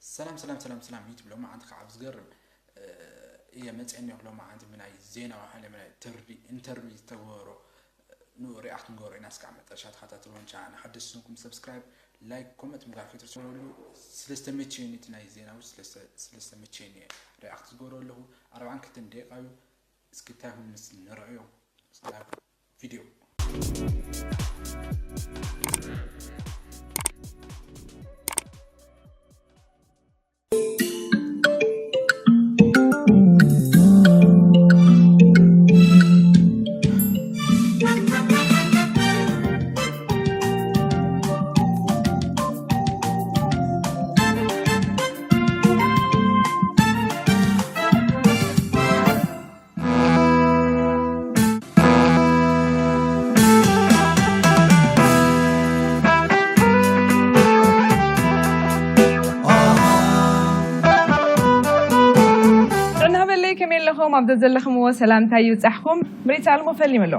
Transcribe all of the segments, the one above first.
ሰላም ሰላም ሰላም ሰላም ዩቱብ፣ ሎማዓንቲ ከዓ ኣብ ዝገርም እየ መፅአ ኣለኹ። ሎማዓንቲ ብናይ ዜና ዋሕለ ብናይ ኢንተርቪው ዝተገበሮ ንኡ ሪኣክት ንገብሮ ኢና። እስካዕ መጠረሻ ተኸታተልዎን ቻና ሓደስቲ ዝኾንኩም ሰብስክራይብ፣ ላይክ፣ ኮመንት ምግባር ከይትርስዑ። ስለዝተመቸየኒ እቲ ናይ ዜና እውን ስለዝተ- ስለዝተመቸየኒ እየ ሪኣክት ዝገብሮ ኣለኹ። ኣርባዓን ክልተን ደቂቃ እዩ። እስኪ እንታይ ይኹን ምስ ንርእዮ ናብ ቪድዮ። ጥዕና በለይ፣ ከመይ ኣለኹም? ኣብ ዘለኹምዎ ሰላምታ ይብጻሕኩም። ምርኢት ኣልሞ ፈሊሙ ኣሎ።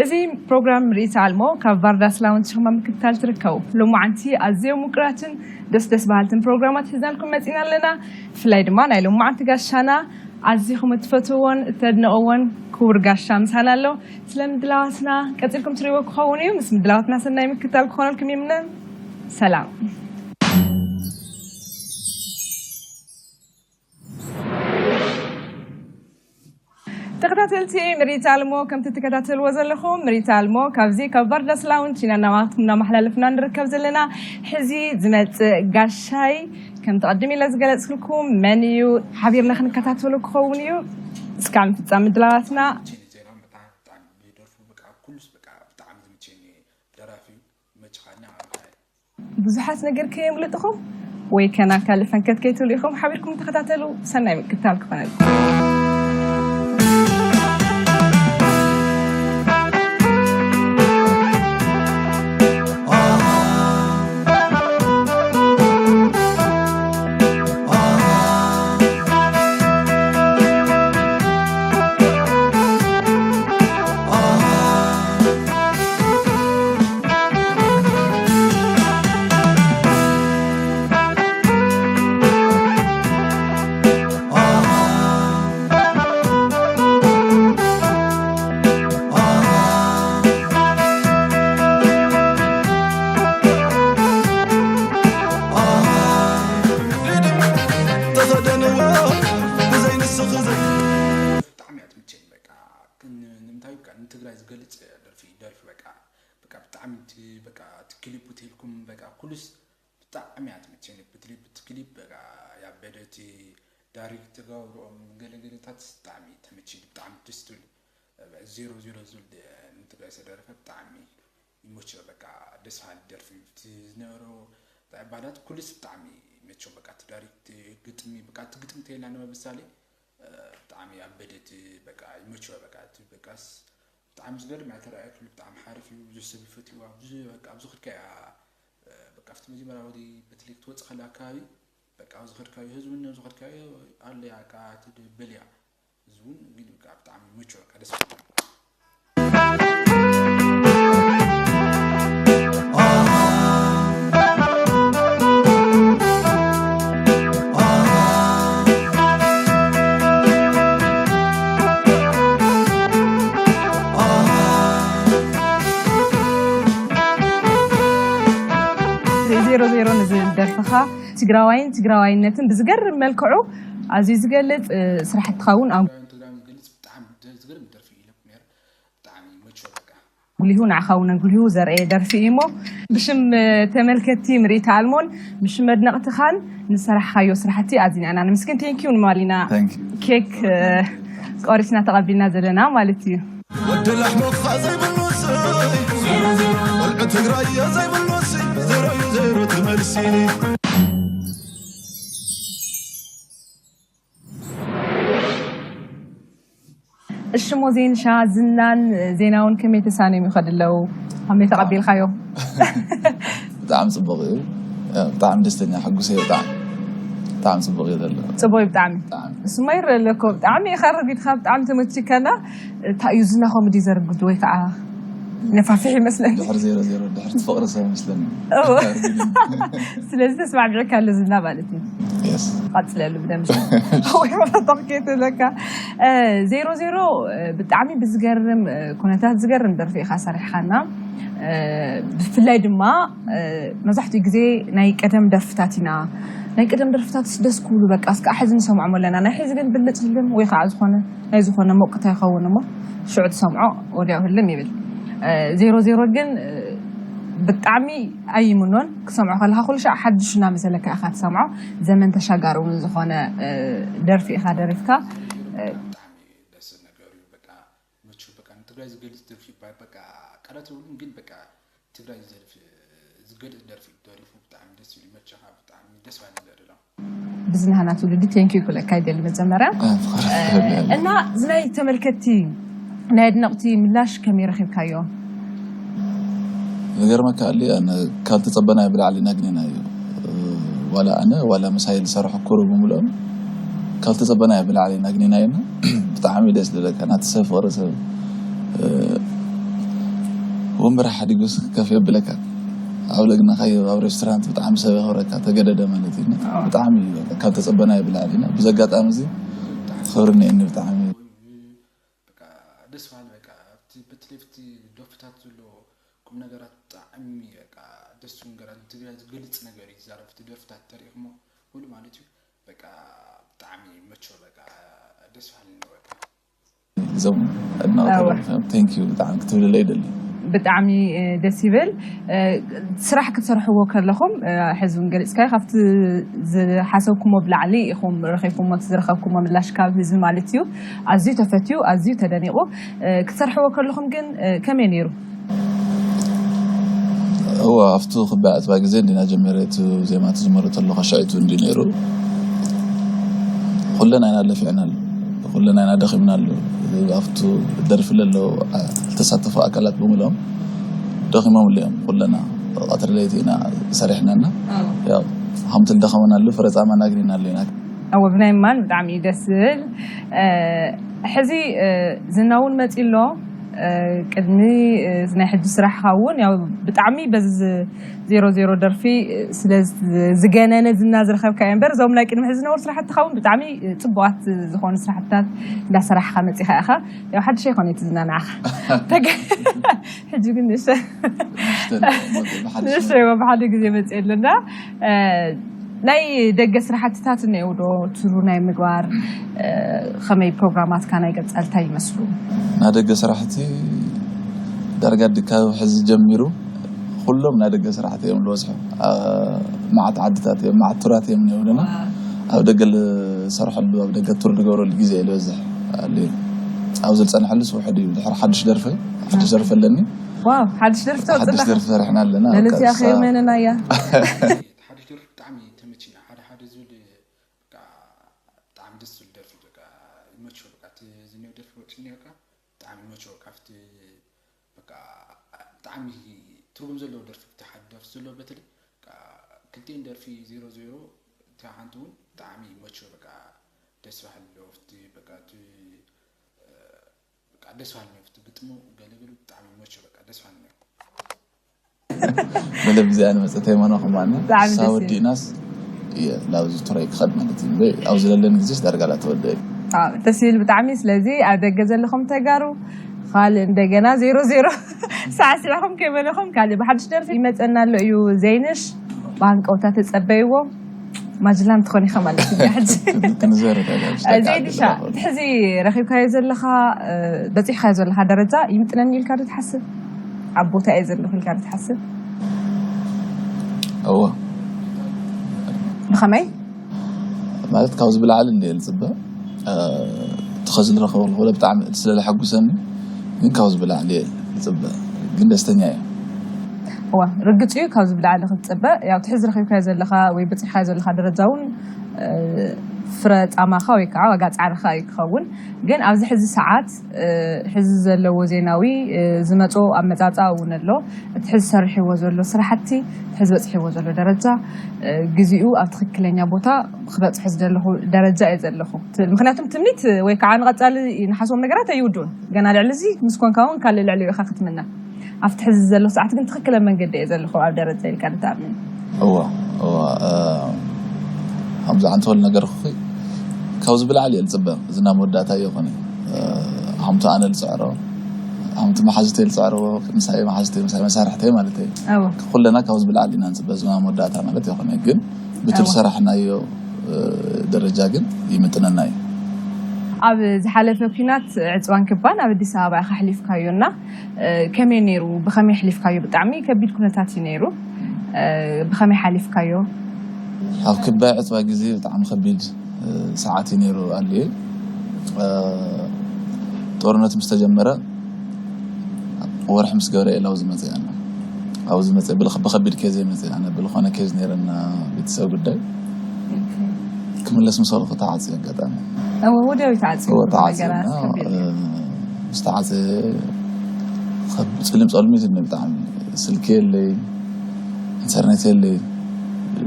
እዚ ፕሮግራም ምርኢት ኣልሞ ካብ ቫርዳስ ላውንጅ ኢኹም ኣብ ምክትታል ትርከቡ። ሎማዓንቲ ኣዝዮም ውቅራትን ደስ ደስ በሃልትን ፕሮግራማት ሒዝናልኩም መጺና ኣለና። ብፍላይ ድማ ናይ ሎማዓንቲ ጋሻና ኣዚኹም እትፈትውዎን እተድንቕዎን ክቡር ጋሻ ምሳና ኣሎ። ስለ ምድላዋትና ቀጺልኩም ትሪእዎ ክኸውን እዩ። ምስ ምድላዋትና ሰናይ ምክትታል ክኾነልኩም ይምነ። ሰላም። ተኸታተልቲ ምርኢት ኣልሞ፣ ከምቲ ትከታተልዎ ዘለኹም፣ ምርኢት ኣልሞ ካብዚ ካብ ቫርዳስ ላውንጅ ኢና እናማኽትኩም እናመሓላለፍና ንርከብ ዘለና። ሕዚ ዝመጽእ ጋሻይ፣ ከምቲ ቀድም ኢለ ዝገለጽኩልኩም፣ መን እዩ? ሓቢርና ክንከታተሎ ክኸውን እዩ። እስካብ ምፍጻም ምድላዋትና። ዜና ብጣዕሚ፣ ብጣዕሚ ብደርፉ በቃ ኩሉስ በቃ ብጣዕሚ ዝምቸኒ ደራፊ እዩ። ይመችኻና። ብዙሓት ነገር ከየምልጥኹም ወይ ከና ካልእ ፈንከት ከይትብሉ ኢኹም። ሓቢርኩም ተኸታተሉ። ሰናይ ምክትታል ክኾነልኩም። ብጣዕሚ እያ ትምቸኝ። በቃ ግን ንምንታይ በቃ ንትግራይ ዝገልጽ ደርፊ ደርፊ በቃ በቃ ብጣዕሚ እቲ በቃ እቲ ክሊፑ ተልኩም በቃ ኩሉስ ብጣዕሚ እያ ትምቸኝ። ብትሊ ብቲ ክሊፕ በቃ ያበደ እቲ ዳይሬክት ተገብርኦም ገለገለታት ብጣዕሚ ተመቸኝ። ብጣዕሚ ደስ ትብል ዜሮ ዜሮ ዝብል ንትግራይ ዝተደረፈ ብጣዕሚ ይመችዮ። በቃ ደስ በሃሊ ደርፊ እዩ። እቲ ዝነበሮ ባህላት ኩሉስ ብጣዕሚ ይመችዮ። በቃ እቲ ዳይሬክት ግጥሚ በቃ እቲ ግጥሚ ተይልና ንምሳሌ ብጣዕሚ ኣበደት በቃ ይመችዋ በቃ እቲ በቃስ ብጣዕሚ ዝገርም እያ ተራእያ ክሉ ብጣዕሚ ሓርፍ እዩ። ብዙሕ ሰብ ይፈትዋ ብዙ በቃ ኣብዚ ክድካ እያ በቃ ኣብቲ መጀመርያ ወዲ በተለይ ክትወፅእ ከላ ኣካባቢ በቃ ኣብዚ ከድካዮ ህዝቢ እውን ኣብዚ ከድካዮ ኣሎ እያ በቃ ትበል እያ። እዚ እውን ግን በቃ ብጣዕሚ ይመችዋ በቃ ደስ ይብል። ዜሮ ዜሮ ንዝብል ደርፍኻ ትግራዋይን ትግራዋይነትን ብዝገርም መልክዑ ኣዝዩ ዝገልፅ ስራሕትኻ እውን ኣብ ትግራይን ትግራይን ዝገልፅ ብጣዕሚ ዝገርም ደርፊ እዩ ኢለኩም ነይረ። ብጣዕሚ ይመችዎ በቃ። ጉሊሁ ንዓኻ እውን ኣጉሊሁ ዘርአየ ደርፊ እዩ እሞ ብሽም ተመልከትቲ ምርኢት ኣልሞን ብሽም ኣድነቕትኻን ንሰራሕኻዮ ስራሕቲ ኣዚና ኢና ነመስግን። ቴንኪዩ ንማሊና። ኬክ ቆሪስና ተቐቢልና ዘለና ማለት እዩ። ወዲ ላሕሞኻ ዘይብሉሲ ቆልዑ ትግራይ ዘይብሉሲ ዜሮ እዩ ዜሮ ትመልሲ። እሺ ሞ ዜንሻ ዝናን ዜናውን ከመይ ተሳንዮም ይኸዱ ኣለዉ? ከመይ ተቐቢልካዮ? ብጣዕሚ ፅቡቕ እዩ። ብጣዕሚ ደስተኛ ሕጉስ እየ ብጣዕሚ ብጣዕሚ ፅቡቕ እዩ ዘሎ። ፅቡቕ እዩ ብጣዕሚ። እሱማ ይረአ ኣለኮ ብጣዕሚ ኢኻ ረጊድካ ብጣዕሚ ተመችከና። እንታይ እዩ ዝና ኮመዲ ዘርግድ ወይ ከዓ ነፋፊሕ ይመስለኒ። ድሕር ዜሮ ዜሮ ድሕር ትፍቕሪ ሰብ ይመስለኒ። ስለዚ ተስማዕሚዕካ ኣሎ ዝና ማለት እዩ። የስ ቀፅለሉ ብደምሽ ወይ ተኽኬት ለካ ዜሮ ዜሮ ብጣዕሚ ብዝገርም ኩነታት ዝገርም ደርፊ ኢኻ ሰሪሕኻና። ብፍላይ ድማ መብዛሕትኡ ግዜ ናይ ቀደም ደርፍታት ኢና ናይ ቀደም ደርፍታት ደስ ክብሉ በቃ እስከ ሕዚ ንሰምዖም ኣለና። ናይ ሕዚ ግን ብልጭ ዝብልም ወይ ከዓ ዝኾነ ናይ ዝኾነ ሞቅታ ይኸውን እሞ ሽዑ ትሰምዖ ወዲያው ህልም ይብል። ዜሮ ዜሮ ግን ብጣዕሚ ኣይምኖን ክሰምዖ ከለካ ኩሉ ሻዕ ሓድሽ እናመሰለካ ኢኻ ትሰምዖ። ዘመን ተሻጋሪ እውን ዝኾነ ደርፊ ኢኻ ደሪፍካ። ደስ ነገር እዩ። በቃ መቹ በቃ ንትግራይ ዝገልፅ ደርፊ ይባል በቃ ቃላት የብሉን፣ ግን በቃ ትግራይ ዝደርፊ ዝገልፅ ደርፊ ደሪፉ ብጣዕሚ ደስ ይብል። ይመቸኻ። ብጣዕሚ ደስ ባለ ዘርኢ ነው። ብዝናህና ትውልዲ ቴንኪዩ ክብለካ ይደሊ መጀመርያ እና ዝናይ ተመልከትቲ ናይ ኣድነቕቲ ምላሽ ከመይ ረኺብካዮ? ዝገርመካ ኣሊ ኣነ ካብ ተፀበናዮ ብላዕሊ ነግኒናዮ። ዋላ ኣነ ዋላ ምሳይ ዝሰርሑ ኩሩ ብምልኦም ካብ ተፀበናዮ ብላዕሊ ነግኒናዮና ብጣዕሚ ደስ ዝብለካ ናቲ ሰብ ፍቕሪ ሰብ ወንበር ሓዲጉስ ከፍ የብለካ ኣብ ለግናኻዮ ኣብ ሬስቶራንት ብጣዕሚ ሰብ የኽብረካ ተገደደ ማለት እዩ። ብጣዕሚ ካብ ተፀበናዮ ብላዕሊ ኢና። ብዚ ኣጋጣሚ እዚ ክብሪ እኒአኒ ብጣዕሚ። በቃ ደስ በሃሊ በቃ ኣብቲ በቲ ለፍቲ ደርፍታት ዘሎ ቁም ነገራት ብጣዕሚ በቃ ደስ ዝብል ነገራት ንትግራይ ዝገልፅ ነገር እዩ ዝዛረብ እቲ ደርፍታት ተሪእኹሞ ኩሉ ማለት እዩ። በቃ ብጣዕሚ መቾ በቃ ደስ በሃሊ ነው በቃ። እዞም ኣድናቂ ተባሪኾም ቴንክ ዩ ብጣዕሚ ክትብልለይ ይደሊ። ብጣዕሚ ደስ ይብል። ስራሕ ክትሰርሕዎ ከለኹም ሕዚ እውን ገሊፅካዮ ካብቲ ዝሓሰብኩሞ ብላዕሊ ኢኹም ረኺብኩሞ እቲ ዝረኸብኩሞ ምላሽ ካብ ህዝቢ ማለት እዩ። ኣዝዩ ተፈትዩ ኣዝዩ ተደኒቑ። ክትሰርሕዎ ከለኹም ግን ከመይ ነይሩ? እወ ኣብቱ ክበ ኣፅባ ግዜ እንዲና ጀመረ እቲ ዜማ ትዝመሩ ተለኻ ሽዕቱ እንዲ ነይሩ። ኩለን ኣይና ለፊዕናሉ ኩለን ኣይና ደኺምናሉ። ኣብቱ ደርፊ ለለው ዝተሳተፉ ኣካላት ብምሎም ደኺሞምሉ እዮም። ኩለና ቀትሪ ለይቲ ኢና ሰሪሕናና። ያው ሃምቲ ልደኸመናሉ ፍረፃማ ናግሪናሉ ኢና። እወ ብናይ ማን ብጣዕሚ እዩ ደስ ዝብል። ሕዚ ዝና እውን መፂ ኣሎ። ቅድሚ ናይ ሕጂ ስራሕካ እውን ያው ብጣዕሚ በዚ ዜሮ ዜሮ ደርፊ ስለ ዝገነነ ዝና ዝረከብካ እየ እምበር እዞም ናይ ቅድሚ ሕዚ ዝነበሩ ስራሕትካ እውን ብጣዕሚ ፅቡቃት ዝኾኑ ስራሕትታት እንዳሰራሕካ መፂካ ኢካ። ያው ሓድሽ ኣይኮነ እቲ ዝና ንዓካ ሕጂ ግን ንእሽተ ንእሽተ ብሓደ ግዜ መፅእ ኣለና። ናይ ደገ ስራሕትታት እነየው ዶ ትሩ ናይ ምግባር ከመይ ፕሮግራማትካ ናይ ቀፃልታ ይመስሉ? ናይ ደገ ስራሕቲ ዳርጋ ድካብ ሕዚ ጀሚሩ ኩሎም ናይ ደገ ስራሕቲ እዮም ዝበዝሑ። መዓት ዓድታት እዮም መዓት ቱራት እዮም ነውደና ኣብ ደገ ዝሰርሐሉ ኣብ ደገ ቱር ዝገብረሉ ግዜ ዝበዝሕ ኣብ ዝፀንሐሉ ስውሕድ እዩ። ድሕሪ ሓድሽ ደርፈ ሓድሽ ደርፈ ኣለኒ። ሓድሽ ደርፊ ተወፅለካ? ሓድሽ ደርፊ ሰሪሕና ኣለና። ለለቲያ ከይመነና እያ። ሓድሽ ደርፊ ብጣዕሚ ተመችና ሓደ ሓደ ዝብል ብጣዕሚ ደስ ዝብል ደርፊ በቃ ይመችዎ በቃ እቲ ዝኒኦ ደርፊ ወፂኒ በቃ ብጣዕሚ ይመችዎ ካብቲ በቃ ብጣዕሚ ትርጉም ዘለዎ ደርፊ እቲ ሓደ ደርፊ ዘለዎ በተለይ ክልቲኤን ደርፊ ዜሮ ዜሮ እታ ሓንቲ እውን ብጣዕሚ ይመችዎ በቃ ደስ በሃሊ ኣለዎ እቲ በቃ እቲ በቃ ደስ በሃሊ ነው እቲ ግጥሙ ገለገሉ ብጣዕሚ ይመችዎ በቃ ደስ በሃሊ ነው። መለብ እዚኣ ንመፀተይ መኖ ከማና ብጣዕሚ ደስ ይብል። ወዲእናስ እየ ላብዚ ቱረይ ክኸድ ማለት እዩ እምበይ ኣብዚ ዘለኒ ግዜስ ዳርጋ ላተወደ እዩ። ደስ ይብል ብጣዕሚ። ስለዚ ኣብ ደገ ዘለኹም ተጋሩ ካልእ እንደገና ዜሮ ዜሮ ሳዕሲዕኹም ከይበለኹም ካልእ ብሓድሽ ደርፊ ይመፀና ኣሎ እዩ። ዘይንሽ ብሃንቀውታ ተፀበይዎ። ማጅላም ትኾን ኢኻ ማለት እዩ ሕጂ። ዘይድሻ ሕዚ ረኺብካዮ ዘለኻ በፂሕካዮ ዘለኻ ደረጃ ይምጥነኒ ኢልካ ዶ ትሓስብ? ኣብ ቦታ እየ ዘለኹ ኢልካ ዶ ትሓስብ? እወ ብኸመይ? ማለት ካብዚ ብላዕሊ እንደ ዝፅበ እቲ ኸዚ ዝረኸበ ብለ ብጣዕሚ ስለዝሓጉሰኒ ግን ካብዚ ብላዕሊ እየ ዝፅበ ግን ደስተኛ እየ። እዋ ርግፅ እዩ ካብዚ ብላዕሊ ክትፅበ ያው ትሕዚ ረኺብካዮ ዘለኻ ወይ በፂሕካዮ ዘለኻ ደረጃ እውን ፍረ ፃማኻ ወይ ከዓ ዋጋ ፃዕርኻ እዩ ክኸውን። ግን ኣብዚ ሕዚ ሰዓት ሕዚ ዘለዎ ዜናዊ ዝመፆ ኣመፃፃ እውን ኣሎ። እቲ ሕዚ ሰሪሕዎ ዘሎ ስራሕቲ እቲ ሕዚ በፅሕዎ ዘሎ ደረጃ ግዚኡ ኣብ ትክክለኛ ቦታ ክበፅሑ ዝደለኹ ደረጃ እየ ዘለኹ። ምክንያቱም ትምኒት ወይ ከዓ ንቐፃሊ ንሓስቦም ነገራት ኣይውድኡን። ገና ልዕሊ እዚ ምስ ኮንካ እውን ካልእ ልዕሊኡ ኢኻ ክትምነ። ኣብቲ ሕዚ ዘሎ ሰዓት ግን ትክክለ መንገዲ እየ ዘለኹ ኣብ ደረጃ ኢልካ ንትኣምን? እዋ እዋ ከምዚ ዓንተወል ነገር ክኹ ካብዚ ብላዕሊ እየ ዝፅበ። እዚ ናብ መወዳእታ እዮ ኮነ። ከምቲ ኣነ ዝፅዕሮ፣ ከምቲ መሓዝተይ ዝፅዕርዎ፣ ምሳይ መሓዝተይ፣ ምሳይ መሳርሕተይ ማለት እዩ። እወ ኩለና ካብዚ ብላዕሊ ኢና ንፅበ፣ እዚ ናብ መወዳእታ ማለት ይኮነ። ግን ብቲ እወ። ዝሰራሕናዮ እ፣ ደረጃ ግን ይምጥነና እዩ። ኣብ ዝሓለፈ ኩናት ዕፅዋን ክባን ኣብ ኣዲስ ኣበባ ኢኻ ኣሕሊፍካዮ እና እ፣ ከመይ ነይሩ? ብኸመይ ኣሕሊፍካዮ? ብጣዕሚ ከቢድ ኩነታት እዩ ነይሩ። እ፣ ብኸመይ ሓሊፍካዮ? ኣብ ክባ ዕፅዋ ግዜ ብጣዕሚ ከቢድ እ፣ ሰዓት እዩ ነይሩ ኣልየ። እ፣ ጦርነት ምስ ተጀመረ ወርሒ ምስ ገበረ እየ ላው ዝመፅእ ኣነ። ኣብዚ መፅእ ብልኽ ብኸቢድ ኬዝ እየ መፅእ ኣነ። ብልኾነ ኬዝ ነይረና ቤተሰብ ጉዳይ ክምለስ ምስ በልኩ ተዓፅዩ ኣጋጣሚ። እወ ወዲያው ተዓፅዩ እወ ኩሉ ተዓፅዩ ነገራት እና ከቢድ እዩ። እ፣ ምስ ተዓፀ ከብ- ፅልም ፀልሚት እኒ ብጣዕሚ ስልኪ የለይ፣ ኢንተርኔት የለይ፣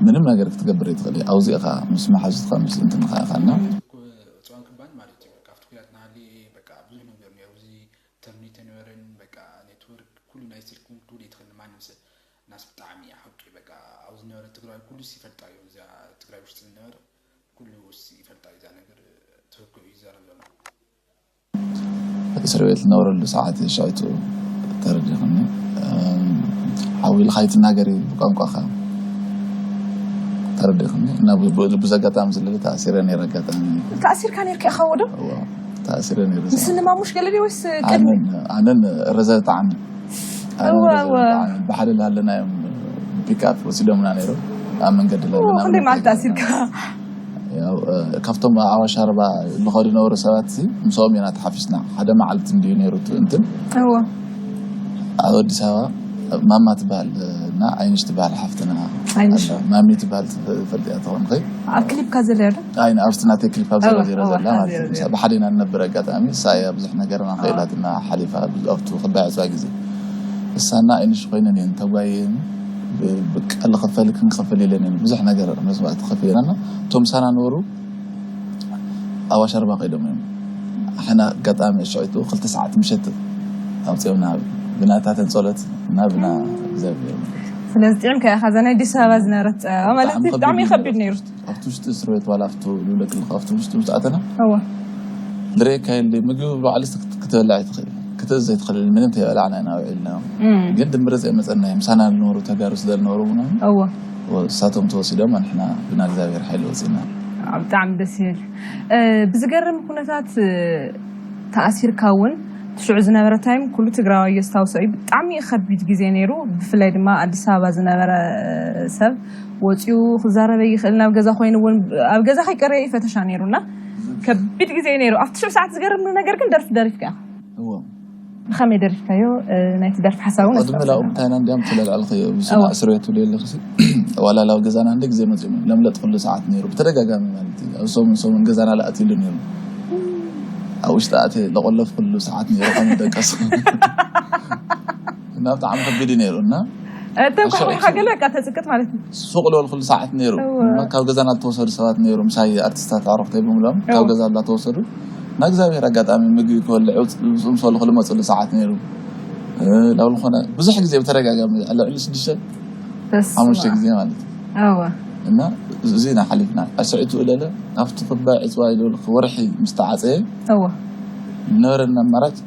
ምንም ነገር ክትገብር ይትኽእል እየ። ኣብዚ ኢኻ ምስ መሓዙትካ ምስ እንትንኻ ኢኻ እና እፅዋን ክባን ማለት እዩ። በቃ ኣብቲ ኩናት ናሃሊ በቃ ብዙሕ ነገር ነይሩ። ኣብዚ ኢንተርኔት ኣይነበረን። በቃ ኔትወርክ ኩሉ ናይ ስልክ እውን ክትብል ይትኽእል ማንም ሰብ እናስ ብጣዕሚ ሓቂ በቃ ኣብዚ ዝነበረ ትግራይ ኩሉ ይፈልጣ እዩ። እዚኣ ትግራይ ውሽጢ ዝነበረ ኩሉ ይፈልጣ እዩ። እዛ ነገር ትክክል እዩ ዝዛረብ ዘሎ። እስር ቤት ዝነበረሉ ሰዓት ሻይቱ ተረዲኽኒ። ሓዊ ኢልካ ኣይትናገሪ ብቋንቋኻ ተረዲኽኒ እና ብዚ ኣጋጣሚ ስለዚ ተኣሲረ ነይረ። ኣጋጣሚ ተኣሲርካ ነርካ ኢኻ ወዶ? እዋ፣ ተኣሲረ ነይረ። ምስ ንማሙሽ ገለ ድዩ ወይስ ቅድሚ? ኣነን ኣነን ረዘ ጣዕሚ ኣነን እዋ፣ ረዘ እዋ። ጣዕሚ ብሓደ ላለና እዮም ፒክኣፕ ወሲዶምና ነይሮም ኣብ መንገዲ ላለና ክንደይ መዓልቲ ተኣሲርካ? ያው እ፣ ካብቶም ኣዋሽ ኣርባ ዝኸዱ ነበሩ ሰባት ሲ ምስኦም ኢና ተሓፊስና። ሓደ መዓልቲ እንድዩ ነይሩ እቲ እንትን እዎ ኣብ ኣዲስ ኣበባ ማማ ትበሃል እና ኣይንሽ ትበሃል ሓፍትና ኣይንሽ። ኣላ። ማሚ ትበሃል ትፈ- ፈልጥ እያ ትኾን ኸይ ኣብ ክሊፕካ ዘለ ዶ? ኣይ ንኣብስቲ ናተይ ክሊፕ ኣብ ዘሮ እወ፣ ዜሮ እወ፣ ዘላ ኣብ ማለት ዜሮ እዩ። ዜሮ። ብሓደ ኢና ንነብር ኣጋጣሚ እሳ እያ ብዙሕ ነገርና ክኢላትና ሓሊፋ ኣብቱ ክባይ ዕፅዋ ግዜ እሳና ኣይንሽ ኮይነን እየን ተጓየን ብቃል ክፈል ክንክፈል ኢለን እየን ብዙሕ ነገር መስዋዕቲ ከፊለና እቶም ሳና ነበሩ ኣዋሽ ኣርባ ከይዶም እዮም። ሕና ኣጋጣሚ ሽዑ ክልተ ሰዓት ምሸት ኣውፅኦምና ብናታተን ፀሎት እና ብና እግዚኣብሔር ስለዚ ጥዕምካ ኢኻ እዛ ናይ ኣዲስ ኣበባ ዝነበረት ፀበባ ማለት እዩ። ብጣዕሚ ከቢድ ነይሩ። ኣብቲ ውሽጢ እስር ቤት ዋላ ኣብቱ ልብለክ ኣለኹ ኣብቲ ውሽጢ ምስ ኣተና እወ ዝረእየካ የለ ምግቢ ባዕሉ ክትበልዕ ትኽእል ክትእዘ ትኽእል ምንም ተይበላዕና ኢና ውዒልና። ግን ድምርፅ የመፀና እዮም ሳና ዝነበሩ ተጋሩ ስለ ዝነበሩ ምናምን እወ እሳቶም ተወሲዶም ኣንሕና ብና እግዚኣብሔር ሓይሊ ወፂና። ብጣዕሚ ደስ ይብል። እ፣ ብዝገርም ኩነታት እ፣ ተኣሲርካ እውን ሽዑ ዝነበረ ታይም ኩሉ ትግራዋይ የስታውሶ እዩ። ብጣዕሚ ከቢድ ግዜ ነይሩ። ብፍላይ ድማ ኣዲስ ኣበባ ዝነበረ እ፣ ሰብ ወፂኡ ክዛረበ ይኽእል ናብ ገዛ ኮይኑ እውን ኣብ ገዛ ከይቀረየ ይፈተሻ ነይሩ እና ከቢድ ግዜ ነይሩ። ኣብቲ ሽዑ ሰዓት ዝገርም ነገር ግን ደርፊ ደሪፍካ ኢኻ። እዎ ብኸመይ ደሪፍካዮ? እ፣ ናይቲ ደርፊ ሓሳብ እውን ቅድሚ ላኡ እንታይና እንዲያም ትለልዕልኸ ብስና እዎ። እስር ቤት ትብሉ የለኽሲ ዋላ ላው ገዛና እንደ ግዜ መፂኡ ለምለጥ ኩሉ ሰዓት ነይሩ ብተደጋጋሚ ማለት እዩ። ኣብ ሰሙን ሰሙን ገዛና ለኣትሉ ነይሩ ኣብ ውሽጢ ኣተ ለቆለፍ ኩሉ ሰዓት ነይሩ ከም ደቀስ እና ብጣዕሚ ከቢድ እዩ ነይሩ እና እተም ካሕካ ገለ በቃ ተፅቅጥ ማለት እዩ። ሱቅ ልበል ኩሉ ሰዓት ነይሩ እወ። እማ ካብ ገዛና ዝተወሰዱ ሰባት ነይሩ ምሳይ ኣርቲስታት ኣዕሩኽተይ ብምሎም ካብ እወ። ገዛ እንዳተወሰዱ ንእግዚኣብሔር ኣጋጣሚ ምግቢ ክበልዑ ምስ በልኹ ልመፅሉ ሰዓት ነይሩ። እ፣ ናብ ዝኾነ ብዙሕ ግዜ ብተደጋጋሚ ልዕሊ ሽዱሽተ በስመ ሓሙሽተ ኣብ። ግዜ ማለት እዩ እወ እና እዚና ሓሊፍና ኣስዒቱ እለለ ኣብቲ ክባይ ዕፅዋ ይደልኩ ወርሒ ምስ ተዓፀየ እወ ዝነበረና ኣማራጭ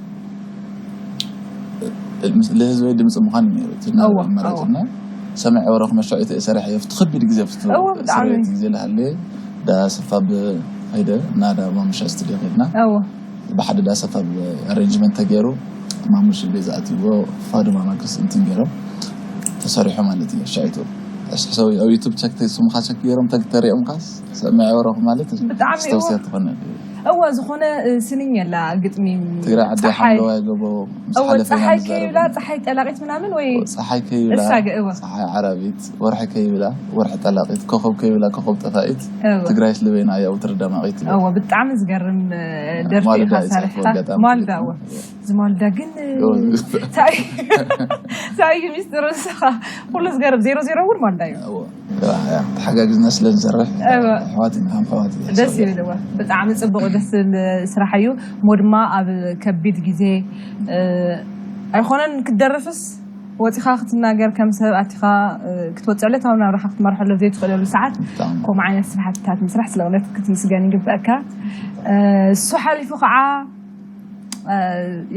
ለህዝበይ ድምፂ ምዃን እዩ ነይሩ እቲ ዝነበረ እወ፣ ኣማራጭ እወ። እና ሰማይ ወረኹ መሻዒት እየ ሰራሕ እየ ኣብቲ ከቢድ ግዜ ኣብቲ እወ፣ ብጣዕሚ። ስርየት ግዜ ልሃለየ ዳሰፋ ብኸይደ እና ዳ ማሙሻ ስቱዲዮ ከድና እወ ብሓደ ዳሰፋ ኣሬንጅመንት ተገይሩ ማሙሽ ቤዛ ኣትዎ ፋዱማ ማክስ እንትን ገይሮም ተሰሪሑ ማለት እዩ። ሻይቱ ሕሰብ ኣብ ዩቱብ ቸክ ስምካ ቸክ ገይሮም ተግ ተሪኦምካ ሰማይ ወረኹ ማለት እዩ። ብጣዕሚ ስታውስያ እወ። ትኾነ እወ ዝኾነ እ፣ ስንኝ የላ ግጥሚ ትግራይ ዓዲ ፀሓይ ሓምለዋይ ጎቦ ምስ እወ ሓለፈ ኢና ፀሓይ ንዛረብ ከይብላ ነበር። ፀሓይ ጠላቂት ምናምን ወይ ፀሓይ ከይብላ እሳ ገ- እወ። ፀሓይ ዓራቢት ወርሒ ከይብላ ወርሒ ጠላቂት ኮኸብ ከይብላ ኮኸብ ጠፋኢት እወ። ትግራይ ስለ በይና እያ ውትር ደማቂት ትብል። እወ ብጣዕሚ ዝገርም እ፣ ደርፊ ማልዳ ኢኻ እዩ ሰሪሕካ ዝሓፍሮ ኣጋጣሚ ማልዳ ትብል። እወ ዝማልዳ ግን እ፣ እወ። እንታይ እንታይ እዩ ሚስጥሩ ንስኻ ኩሉ ዝገርም ዜሮ ዜሮ እውን ማልዳ እዩ እወ። ተሓጋግዝና ስለ ንሰርሕ እወ። ኣሕዋት ኢና ከም ኣሕዋት ኢና ደስ ንሰርሕ። ይብል እወ ብጣዕሚ ፅቡቅ ደስ ዝብል ስራሕ እዩ እሞ ድማ ኣብ ከቢድ ግዜ እ፣ ኣይኮነን ክትደርፍስ ወፂኻ ክትናገር፣ ከም ሰብ ኣቲኻ ክትወፅዕ ዕለታዊ ናብራኻ ክትመርሐሉ ዘይትኽእለሉ ሰዓት፣ ከምኡ ዓይነት ስራሕትታት ምስራሕ ስለ እውነት ክትምስገን ይግበእካ። እሱ ሓሊፉ ከዓ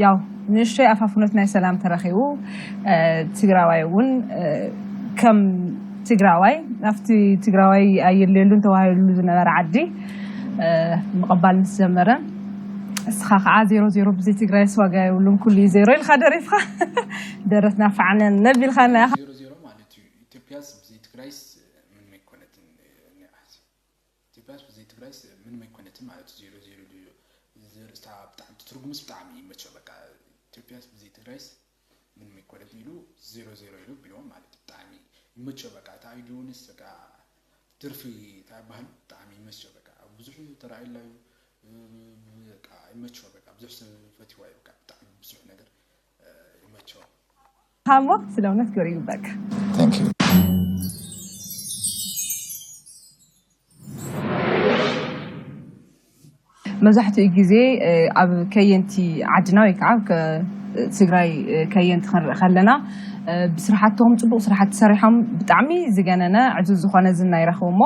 ያው ንእሽተይ ኣፋፍኖት ናይ ሰላም ተረኺቡ፣ ትግራዋይ እውን ከም ትግራዋይ ኣብቲ ትግራዋይ ኣየድልየሉን ተባሂሉ ዝነበረ ዓዲ ምቕባል ምስ ጀመረ፣ እስኻ ከዓ ዜሮ ዜሮ ብዘይ ትግራይስ ዋጋ የብሉን፣ ኩሉ እዩ ዜሮ ኢልካ ደሪፍካ። ደረትና ፋዕነን ነቢልካና ኢኻ። ዜሮ ዜሮ ማለት እዩ። ኢትዮጵያስ ብዘይ ትግራይስ ምንም ኣይኮነትን። ኢትዮጵያስ ብዘይ ትግራይስ ምንም ኣይኮነትን ማለት እዩ። ዜሮ ዜሮ ድዩ ዘርእስታ ብጣዕሚ ትርጉምስ ብጣዕሚ ይመቸው። በቃ ኢትዮጵያስ ብዘይ ትግራይስ ምንም ኣይኮነትን ኢሉ ዜሮ ዜሮ ኢሉ ቢልዎ ማለት እዩ። ብጣዕሚ ይመቸው። በቃ እታ ኢዱንስ በቃ ትርፊ እታ ባህል ብጣዕሚ ይመቸው። በቃ ብዙሕ ተራእይላዩ። በቃ ይመቸው። በቃ ብዙሕ ሰብ ፈትዋ እዩ። በቃ ብጣዕሚ ብዙሕ ነገር ይመቸው። ሃሞ ስለ እውነት ገሩ ይበቅ። Thank you። መብዛሕትኡ ግዜ ኣብ ከየንቲ ዓድና ወይ ከዓ ትግራይ ከየንቲ ክንርኢ ከለና ብስራሕቶም ፅቡቅ ስራሕቲ ሰሪሖም ብጣዕሚ ዝገነነ ዕዙዝ ዝኾነ ዝና ይረኽቡ እሞ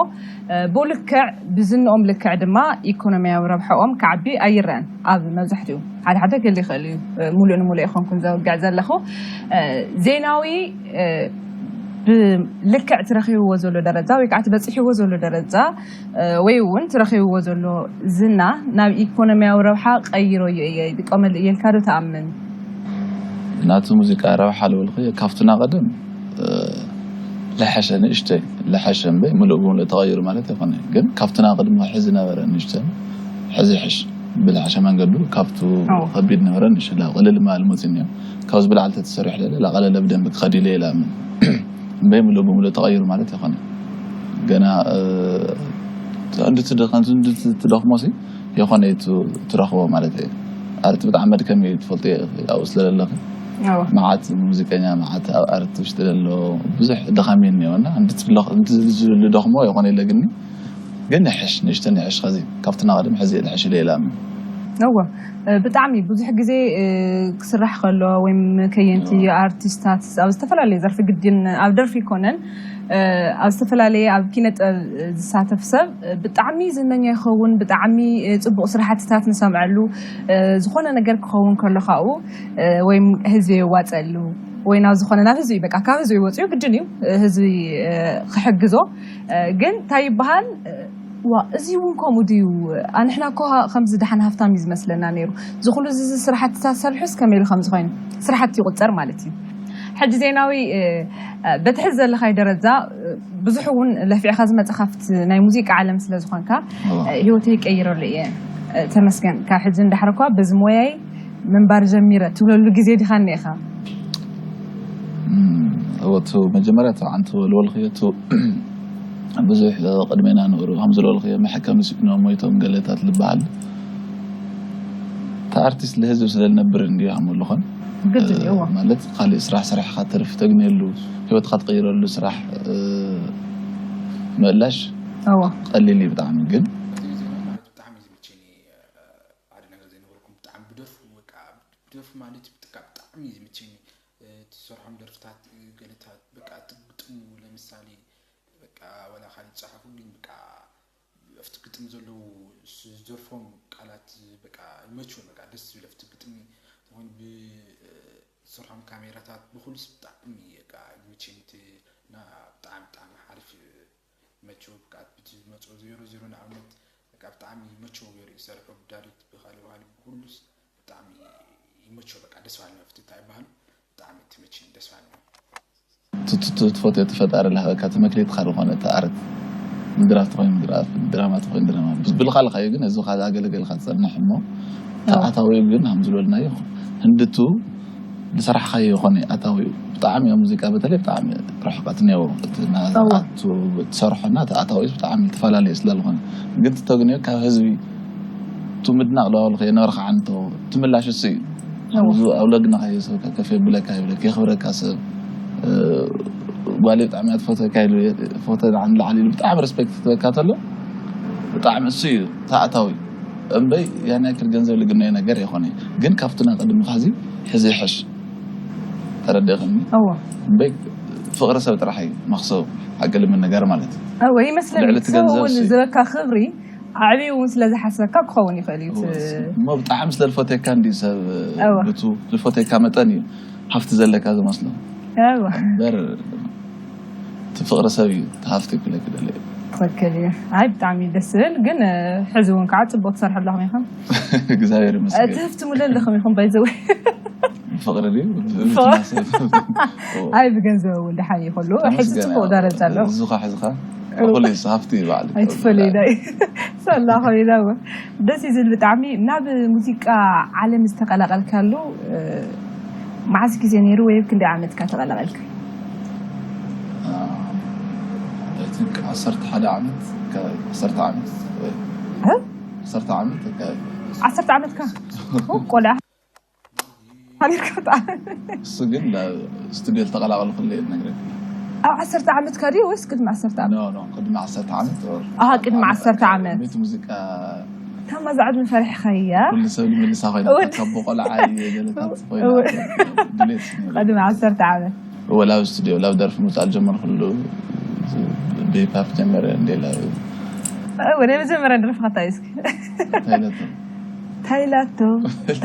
ብኡ ልክዕ ብዝንኦም ልክዕ ድማ ኢኮኖሚያዊ ረብሐኦም ክዓቢ ኣይረአን። ኣብ መብዛሕትኡ ሓደ ሓደ ክል ይኽእል እዩ። ሙሉእ ንሙሉእ ይኾንኩን ዘውግዕ ዘለኹ ዜናዊ ብልክዕ ትረኺብዎ ዘሎ ደረጃ ወይ ከዓ ትበፅሕዎ ዘሎ ደረጃ ወይ እውን ትረኺብዎ ዘሎ ዝና ናብ ኢኮኖሚያዊ ረብሓ ቀይሮ እየ ይጥቀመሉ እየልካ ዶ ትኣምን? ናቱ ሙዚቃ ረብሓ ልበልኩ ካብቱና ቀደም ለሐሸ ንእሽተይ ለሐሸ እምበይ ምሉእ ብምሉእ ተቐይሩ ማለት ኣይኮነ። ግን ካብቱና ቅድሚ ሕዚ ነበረ ንእሽተን ሕዚ ሕሽ ብልሐሸ መንገዱ ካብቱ ከቢድ ነበረ ንእሽላ ቅልል ማል መፅን እዮም። ካብዚ ብላዕሊ ተተሰሪሑ ለለ ላቐለለ ብደንብ ክኸድ ኢለ ይላምን እምበይ ምሉእ ብምሉእ ተቐይሩ ማለት ኣይኮነ። ገና እንድትደኸንቱ እንድትደኽሞ ሲ የኾነ እዩ ትረኽቦ ማለት እዩ። ኣርቲ ብጣዕሚ መድከም እዩ ትፈልጡ ኣብኡ ስለለለኺ መዓት ሙዚቀኛ መዓት ኣብ ኣርቲ ውሽጢ ዘሎ ብዙሕ ድኻም እዩ እኒኦ እና እንድትደኽሞ የኾነ ኢለ ግን ግን ይሕሽ ንእሽተን ይሕሽ ኸዚ ካብቲ ናቐድም ሕዚ ልሕሽ ኢለ ኢላሚ እወ ብጣዕሚ ብዙሕ ግዜ ክስራሕ ከሎ ወይም ከየንቲ ኣርቲስታት ኣብ ዝተፈላለዩ ዘርፊ ግድን ኣብ ደርፊ ይኮነን ኣብ ዝተፈላለየ ኣብ ኪነ ጥበብ ዝሳተፍ ሰብ ብጣዕሚ ዝነኛ ይኸውን ብጣዕሚ ፅቡቅ ስራሕትታት ንሰምዐሉ ዝኾነ ነገር ክኸውን ከሎ ካብኡ ወይም ህዝቢ የዋፀሉ ወይ ናብ ዝኾነ ናብ ህዝቢ በቃ ካብ ህዝቢ ወፅኡ ግድን እዩ ህዝቢ ክሕግዞ ግን እንታይ ይበሃል ዋ እዚ እውን ከምኡ ድዩ ኣንሕና እኮ ከምዚ ደሓን ሃፍታም እዩ ዝመስለና ነይሩ ዝኩሉ እዚ ስራሕትታት ሰሪሑስ ከመይ ኢሉ ከምዚ ኮይኑ ስራሕቲ ይቁፀር ማለት እዩ ሕጂ ዜናዊ በቲ ሕዚ ዘለካይ ደረጃ ብዙሕ እውን ለፊዕካ ዝመፀ ካብቲ ናይ ሙዚቃ ዓለም ስለ ዝኾንካ ህይወተይ ቀይረሉ እየ ተመስገን ካብ ሕጂ እንዳሕረኳ በዚ ሞያይ ምንባር ጀሚረ ትብለሉ ግዜ ዲኻ እኒኢኻ እወቱ መጀመርያ ተባዓንቲ ወልወልኽዮ ብዙሕ ቅድሜና ንብሩ ከም ዝበልክዮ መሐከሚ ስኢኖም ሞይቶም ገለታት ዝበሃል እቲ ኣርቲስት ንህዝቢ ስለ ዝነብር እንድዩ ሃሙ ዝኾን ግድን እዩ እዎ። ማለት ካሊእ ስራሕ ሰሪሕካ ትርፊ ተግንየሉ ህይወትካ ትቅይረሉ ስራሕ እ፣ ምእላሽ እዎ ቀሊል እዩ ብጣዕሚ ግን ብጣዕሚ ዝምቸኒ ሓደ ነገር ዘይነበርኩም ብጣዕሚ ብደርፉ በቃ ብደርፉ ማለት እዩ በቃ ብጣዕሚ ዝምቸኒ ትሰርሖም ደርፍታት ገለታት በቃ ትግጥሙ ለምሳሌ በቃ ወላ ካልእ ጸሓፉልኝ በቃ ኣብቲ ግጥሚ ዘለዉ ዝደርፎም ቃላት በቃ ይመችዎ በቃ ደስ ዝብል ኣብቲ ግጥሚ ዝኾን ብሰርሖም ካሜራታት ብኩሉስ ብጣዕሚ በቃ ይመቸኒ እቲ እና ብጣዕሚ ብጣዕሚ ሓሪፍ ይመችዎ በቃ እቲ ዝመፅኦ ዜሮ ዜሮ ንኣብነት በቃ ብጣዕሚ ይመችዎ ገይሩ ይሰርሖ ብዳይሬክት ብካሊ ባሃሊ ብኩሉስ ብጣዕሚ ይመችዎ በቃ ደስ ባሃሊ መፍትሒ እንታይ ይበሃል ብጣዕሚ ትመችኒ ደስ ባሃሊ ትፈትዮ እቲ ፈጣሪ ላህበካ እቲ መክሊትካ ዝኾነ እቲ ኣርት ምድራፍ ተኮይኑ ምድራፍ ድራማ ተኮይኑ ድራማ ብልካ ልካዩ ግን እዚ ካልእ ኣገለገልካ ትፀንሕ እሞ ተኣታዊኡ ግን ከም ዝበልናዮ ህንድቱ ዝሰራሕካዮ ይኮነ ኣታዊኡ ብጣዕሚ ኣብ ሙዚቃ በተለይ ብጣዕሚ ርሕቀት ነይሩ እቲ ናቱ ትሰርሖና እቲ ኣታዊኡ ብጣዕሚ ተፈላለዩ ስለዝኮነ ግን ትተግንዮ ካብ ህዝቢ ቱ ምድናቅ ለዋልከ ነበርካ ዓንቶ ትምላሽ እሱ እዩ እሱ ኣብ ለግና ከይሰብካ ከፍ የብለካ ይብለካ የኽብረካ ሰብ ጓል ብጣዕሚ እያ ትፈትወካ ኢሉ ፎቶ ንዓኒ ላዕሊ ኢሉ ብጣዕሚ ሬስፔክት ክትበካ ተሎ ብጣዕሚ እሱ እዩ ተኣታዊ እምበይ ያን ያክል ገንዘብ ልግነዮ ነገር የኾነ ግን ካብቲ ናይ ቅድሚ ካዚ ሕዚ ይሕሽ ተረዲእኽኒ? እወ እምበይ ፍቕሪ ሰብ ጥራሕ እዩ መኽሰቡ፣ ሓቂ ልምንጋር ማለት እዩ። እወ ይመስለኒ። ልዕሊ እቲ ሰብ ገንዘብ እውን ሲ- ዝረካ ክብሪ ኣዕብዩ እውን ስለ ዝሓስበካ ክኸውን ይኽእል እዩ። እቲ- እሞ ብጣዕሚ ስለ ዝፈትየካ እንዲ ሰብ እወ። ብቱ ዝፈትየካ መጠን እዩ ሃፍቲ ዘለካ ዝመስሎ እወ እምበር፣ እቲ ፍቕሪ ሰብ እዩ እቲ ሃፍቲ ክብለክ ደለ። ትኽክል እዩ። ኣይ ብጣዕሚ ደስ ዝብል ግን፣ ሕዚ እውን ከዓ ፅቡቅ ትሰርሑ ኣለኹም ኢኹም። እግዚኣብሔር ይመስገን። ትህፍትሙለ ኣለኹም ኢኹም ባይዘወይ። ፍቕሪ ድዩ? ፍቕሪ። እወ። ኣይ ብገንዘብ እውን ደሓን እዩ ከሉ ሕዚ ተመስገን ፅቡቅ እያ። ደረጃ ኣሎ። እዚኻ ሕዝኻ ኩሉ ሰብ ሃፍቲ እዩ ባዕሉ። ኣይትፈለዩ ዳይ ሰላ ኮይና እወ። ደስ እዩ ዝብል ብጣዕሚ። ናብ ሙዚቃ ዓለም ዝተቀላቀልካሉ፣ እ፣ መዓስ ግዜ ነይሩ ወይ ኣብ ክንደይ ዓመትካ ተቀላቀልካ? I think ዓሰርተ ሓደ ዓመት፣ ከ- ዓሰርተ ዓመት ወይ እ? ዓሰርተ ዓመት ኣካባቢ። ዓሰርተ ዓመትካ? ኦ፣ ቆልዓ ሓቢርካ ብጣዕሚ። እሱ ግን ናብ ስቱዲዮ ዝተቀላቀልኩሉ እየ ዝነግረካ። ኣብ ዓሰርተ ዓመትካ ድዩ ወይስ ቅድሚ ዓሰርተ ዓመት? ኖ ኖ፣ ቅድሚ ዓሰርተ ዓመት or ኣሃ፣ ቅድሚ ዓሰርተ ዓመት። ቤት ሙዚቃ ከማዚ ዕድመ ፈሪሕካያ? ኩሉ ሰብ ንምልሳ ኮይና እወ- ካብ ቆልዓ እየ ገለታት ኮይና እወ- ድሌት ነይሩ። ቅድሚ ዓሰርተ ዓመት። እወ ላብ ስቱዲዮ ላብ ደርፊ ምውፃእ ዝጀመርኩሉ ብሂፓፕ ጀመረ እንዴላ ወደ መጀመርያ ደርፍካ እንታይ እስኪ? ታይለቶ ታይላቶ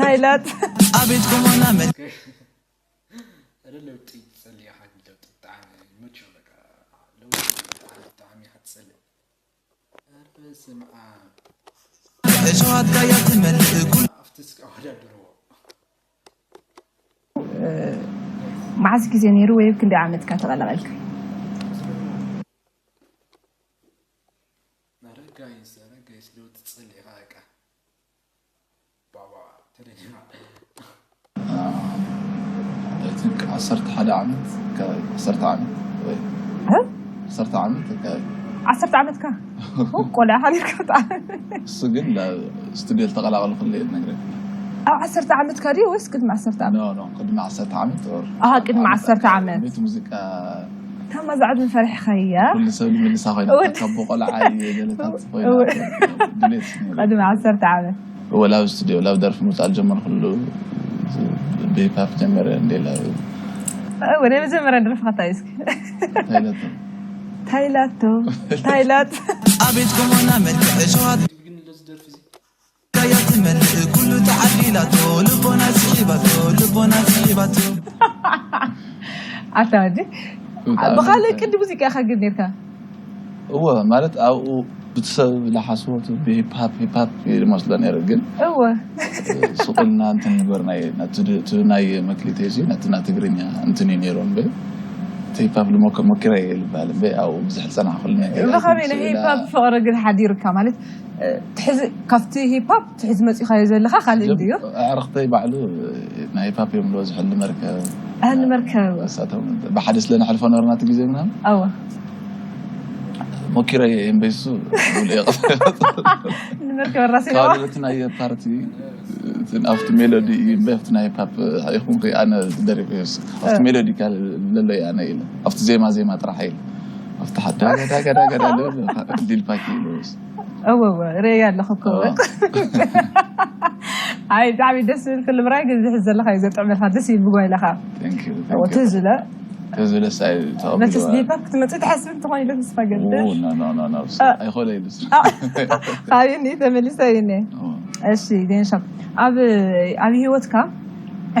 ታይላት ኣቤት ቁመና መድ ኧረ ለውጢ ትጸልይ ኢኻ፣ ለውጢ ብጣዕሚ ይመችዎ፣ በቃ ለውጢ ብጣዕሚ፣ ብጣዕሚ ኢኻ ትጸልእ። ኧረ በስመ ኣብ። እሸዋት ካያ ትመልእ ኩሉ ኣብቲ እስኪ ኣወዳድርዎ። መዓስ ግዜ ነይሩ ወይ ኣብ ክንደይ ዓመትካ ተቐላቐልካ? ኧረ ጋይስ፣ ኧረ ጋይስ፣ ለውጢ ትጸልእ ኢኻ በቃ። ባባ ተደኒኻ። I think ዓሰርተ ሓደ ዓመት፣ ከ- ዓሰርተ ዓመት ወይ እ? ዓሰርተ ዓመት ኣካባቢ። ዓሰርተ ዓመትካ? ኦ፣ ቆልዓ ሓቢርካ ብጣዕሚ። እሱ ግን ናብ ስቱዲዮ ዝተቀላቀልኩሉ እየ ዝነግረካ። ኣብ ዓሰርተ ዓመትካ ድዩ ወይስ ቅድሚ ዓሰርተ ዓመት? ኖ ኖ፣ ቅድሚ ዓሰርተ ዓመት or ኣሃ፣ ቅድሚ ዓሰርተ ዓመት። ቤት ሙዚቃ ከማዚ ዕድመ ፈሪሕካያ? ኩሉ ሰብ ንምልሳ ኮይና እወ- ካብ ቆልዓ እየ ገለታት ኮይና እወ- ድሌት ነይሩ። ቅድሚ ዓሰርተ ዓመት። እወ ላብ ስቱዲዮ ላብ ደርፊ ምውፃእ ዝጀመርኩሉ ብሂፓፕ ጀመረ እንዴላ ወደ መጀመርያ ደርፍካ እንታይ እስኪ? ታይለቶ ታይላቶ ታይላት ኣቤት ቁመና መልክዕ እሸዋት ግን ለዚ ደርፊ እዚ ካያ ትመልእ ኩሉ ተዓዲላቶ ልቦና ስዒባቶ ልቦና ስዒባቶ ኣታ ወዲ ብኻልእ ቅዲ ሙዚቃ ኢኻ ግን ነርካ? እወ ማለት ኣብኡ ብቲ ሰብ ዝሓስቦ ብሂፓፕ ሂፓፕ ይመስሎ ነይሩ ግን እወ ስቁልና እንትን ንግበር ናይ ናቲ ድ- እቲ ናይ መክሊተይ ሲ ናቲ ናይ ትግርኛ እንትን እዩ ነይሩ እምበ እቲ ሂፓፕ ድማ ሞኪረ እየ ልበሃል እምበ ኣብኡ ብዙሕ ዝፀናሕኩሉ ነገር ብኸመይ ናይ ሂፓፕ ፍቕሪ ግን ሓዲርካ ማለት ትሕዚ ካብቲ ሂፓፕ ትሕዚ መፂኻዮ ዘለካ ካልእ እንድዮ? ኣዕርክተይ ባዕሉ ናይ ሂፓፕ እዮም ዝበዝሑ ልመርከብ ኣህሊ መርከብ እሳቶም ብሓደ ስለ ነሕልፎ ነበርና እቲ ግዜ ምናምን ኣወ ሞኪረ እየ እምበይሱ ብልኦ ንመርከብ ራሴ ካልኦት ናይ ፓርቲ ኣብቲ ሜሎዲ እዩ እምበይ ኣብቲ ናይ ፓፕ ይኹን ከይ ኣነ ደሪፍ እየስ ኣብቲ ሜሎዲ ካል ለሎ እየ ኣነ ኢለ ኣብቲ ዜማ ዜማ ጥራሕ ኢለ ኣብቲ ሓዳ ገዳ ገዳ ገዳ ልብል ዲልፓኪ ኢሉ እወ እወ ርእየ ኣለኹ እኮ እወ። ኣይ ብጣዕሚ ደስ ዝብል ክልብራይ ግን ዝሕዝ ዘለካ እዩ ዘጥዕመልካ ደስ ይብል ብጓይለካ Thank you, እወ thank you። ትዝለ ተዝለስ ኣይ መቸስ ተቐቢልዋ ሊፓፕ ክትመፅእ ትሓስብ እንተኾይኑ ተስፋ ገብር ኖ ኖ ኖ ኣይኮነ ኢሉስ ካበየኒ ተመሊሰ እዩኒ እሺ ዴንሻ ኣብ ኣብ ህይወትካ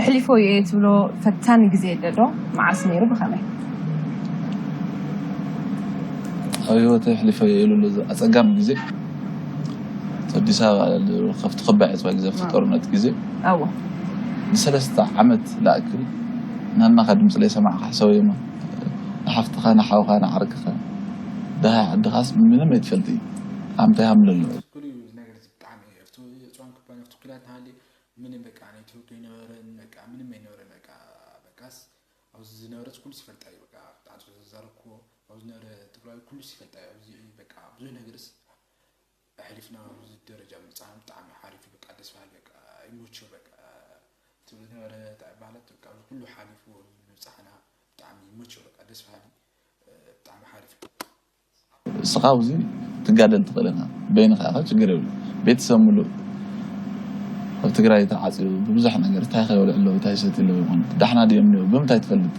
ኣሕሊፎ እየ ትብሎ ፈታኒ ግዜ የለ ዶ? መዓስ ነይሩ ብኸመይ? ኣብ ህይወተይ ኣሕሊፈ እየ ኢሉ ኣሎ ኣፀጋሚ ግዜ ኣዲስ ኣበባ ከብቲ ክባዕ ዕፅባ ግዜ ኣብቲ ጦርነት ግዜ ኣዎ ንሰለስተ ዓመት ላእክል ናናኻ ድምፂ ለይሰማዕካ ሕሰበዮማ ንሓፍትኻ ንሓውኻ ንዓርክኻ ደሃይ ዓድኻስ ምንም ኣይትፈልጥ እዩ ኣምታይ ሃምለሎ ኩሉ ነገር እዚ ብጣዕሚ ኣብቲ እፅዋን ክባን ኣብቲ ኩላት ናሃሊ ምንም በቃ ናይ ትውልዶ ይነበረን በቃ ምንም ኣይነበረን በቃ በቃስ ኣብዚ ዝነበረስ ኩሉ ይፈልጣ እዩ በቃ ብጣዕሚ ስለ ዘዛረብኩዎ ኣብዚ ዝነበረ ትግራዊ ኩሉ ይፈልጣ እዩ ኣብዚ በቃ ብዙሕ ነገርስ ኣሕሊፍና ኣብዚ ደረጃ ምብፃሕና ብጣዕሚ ሓሪፍ እዩ በቃ ደስ በሃሊ በቃ ይመችዎ በቃ ትብል ነበረ ማለት በቃ እዚ ኩሉ ሓሊፍዎ ምብፃሕና ብጣዕሚ ይመችዎ በቃ ደስ በሃሊ ብጣዕሚ ሓሪፍ እዩ እስኻ ኣብዚ ትጋደል ትኽእል ኢኻ በይንኻ ኢኻ ችግር የብሉ ቤተሰብ ሙሉእ ኣብ ትግራይ ተዓፅዩ ብብዙሕ ነገር እንታይ ከይበልዑ ኣለዉ እንታይ ይሰትዩ ኣለዉ ይኾኑ ዳሕና ድዮም እኒኦ ብምንታይ ትፈልጥ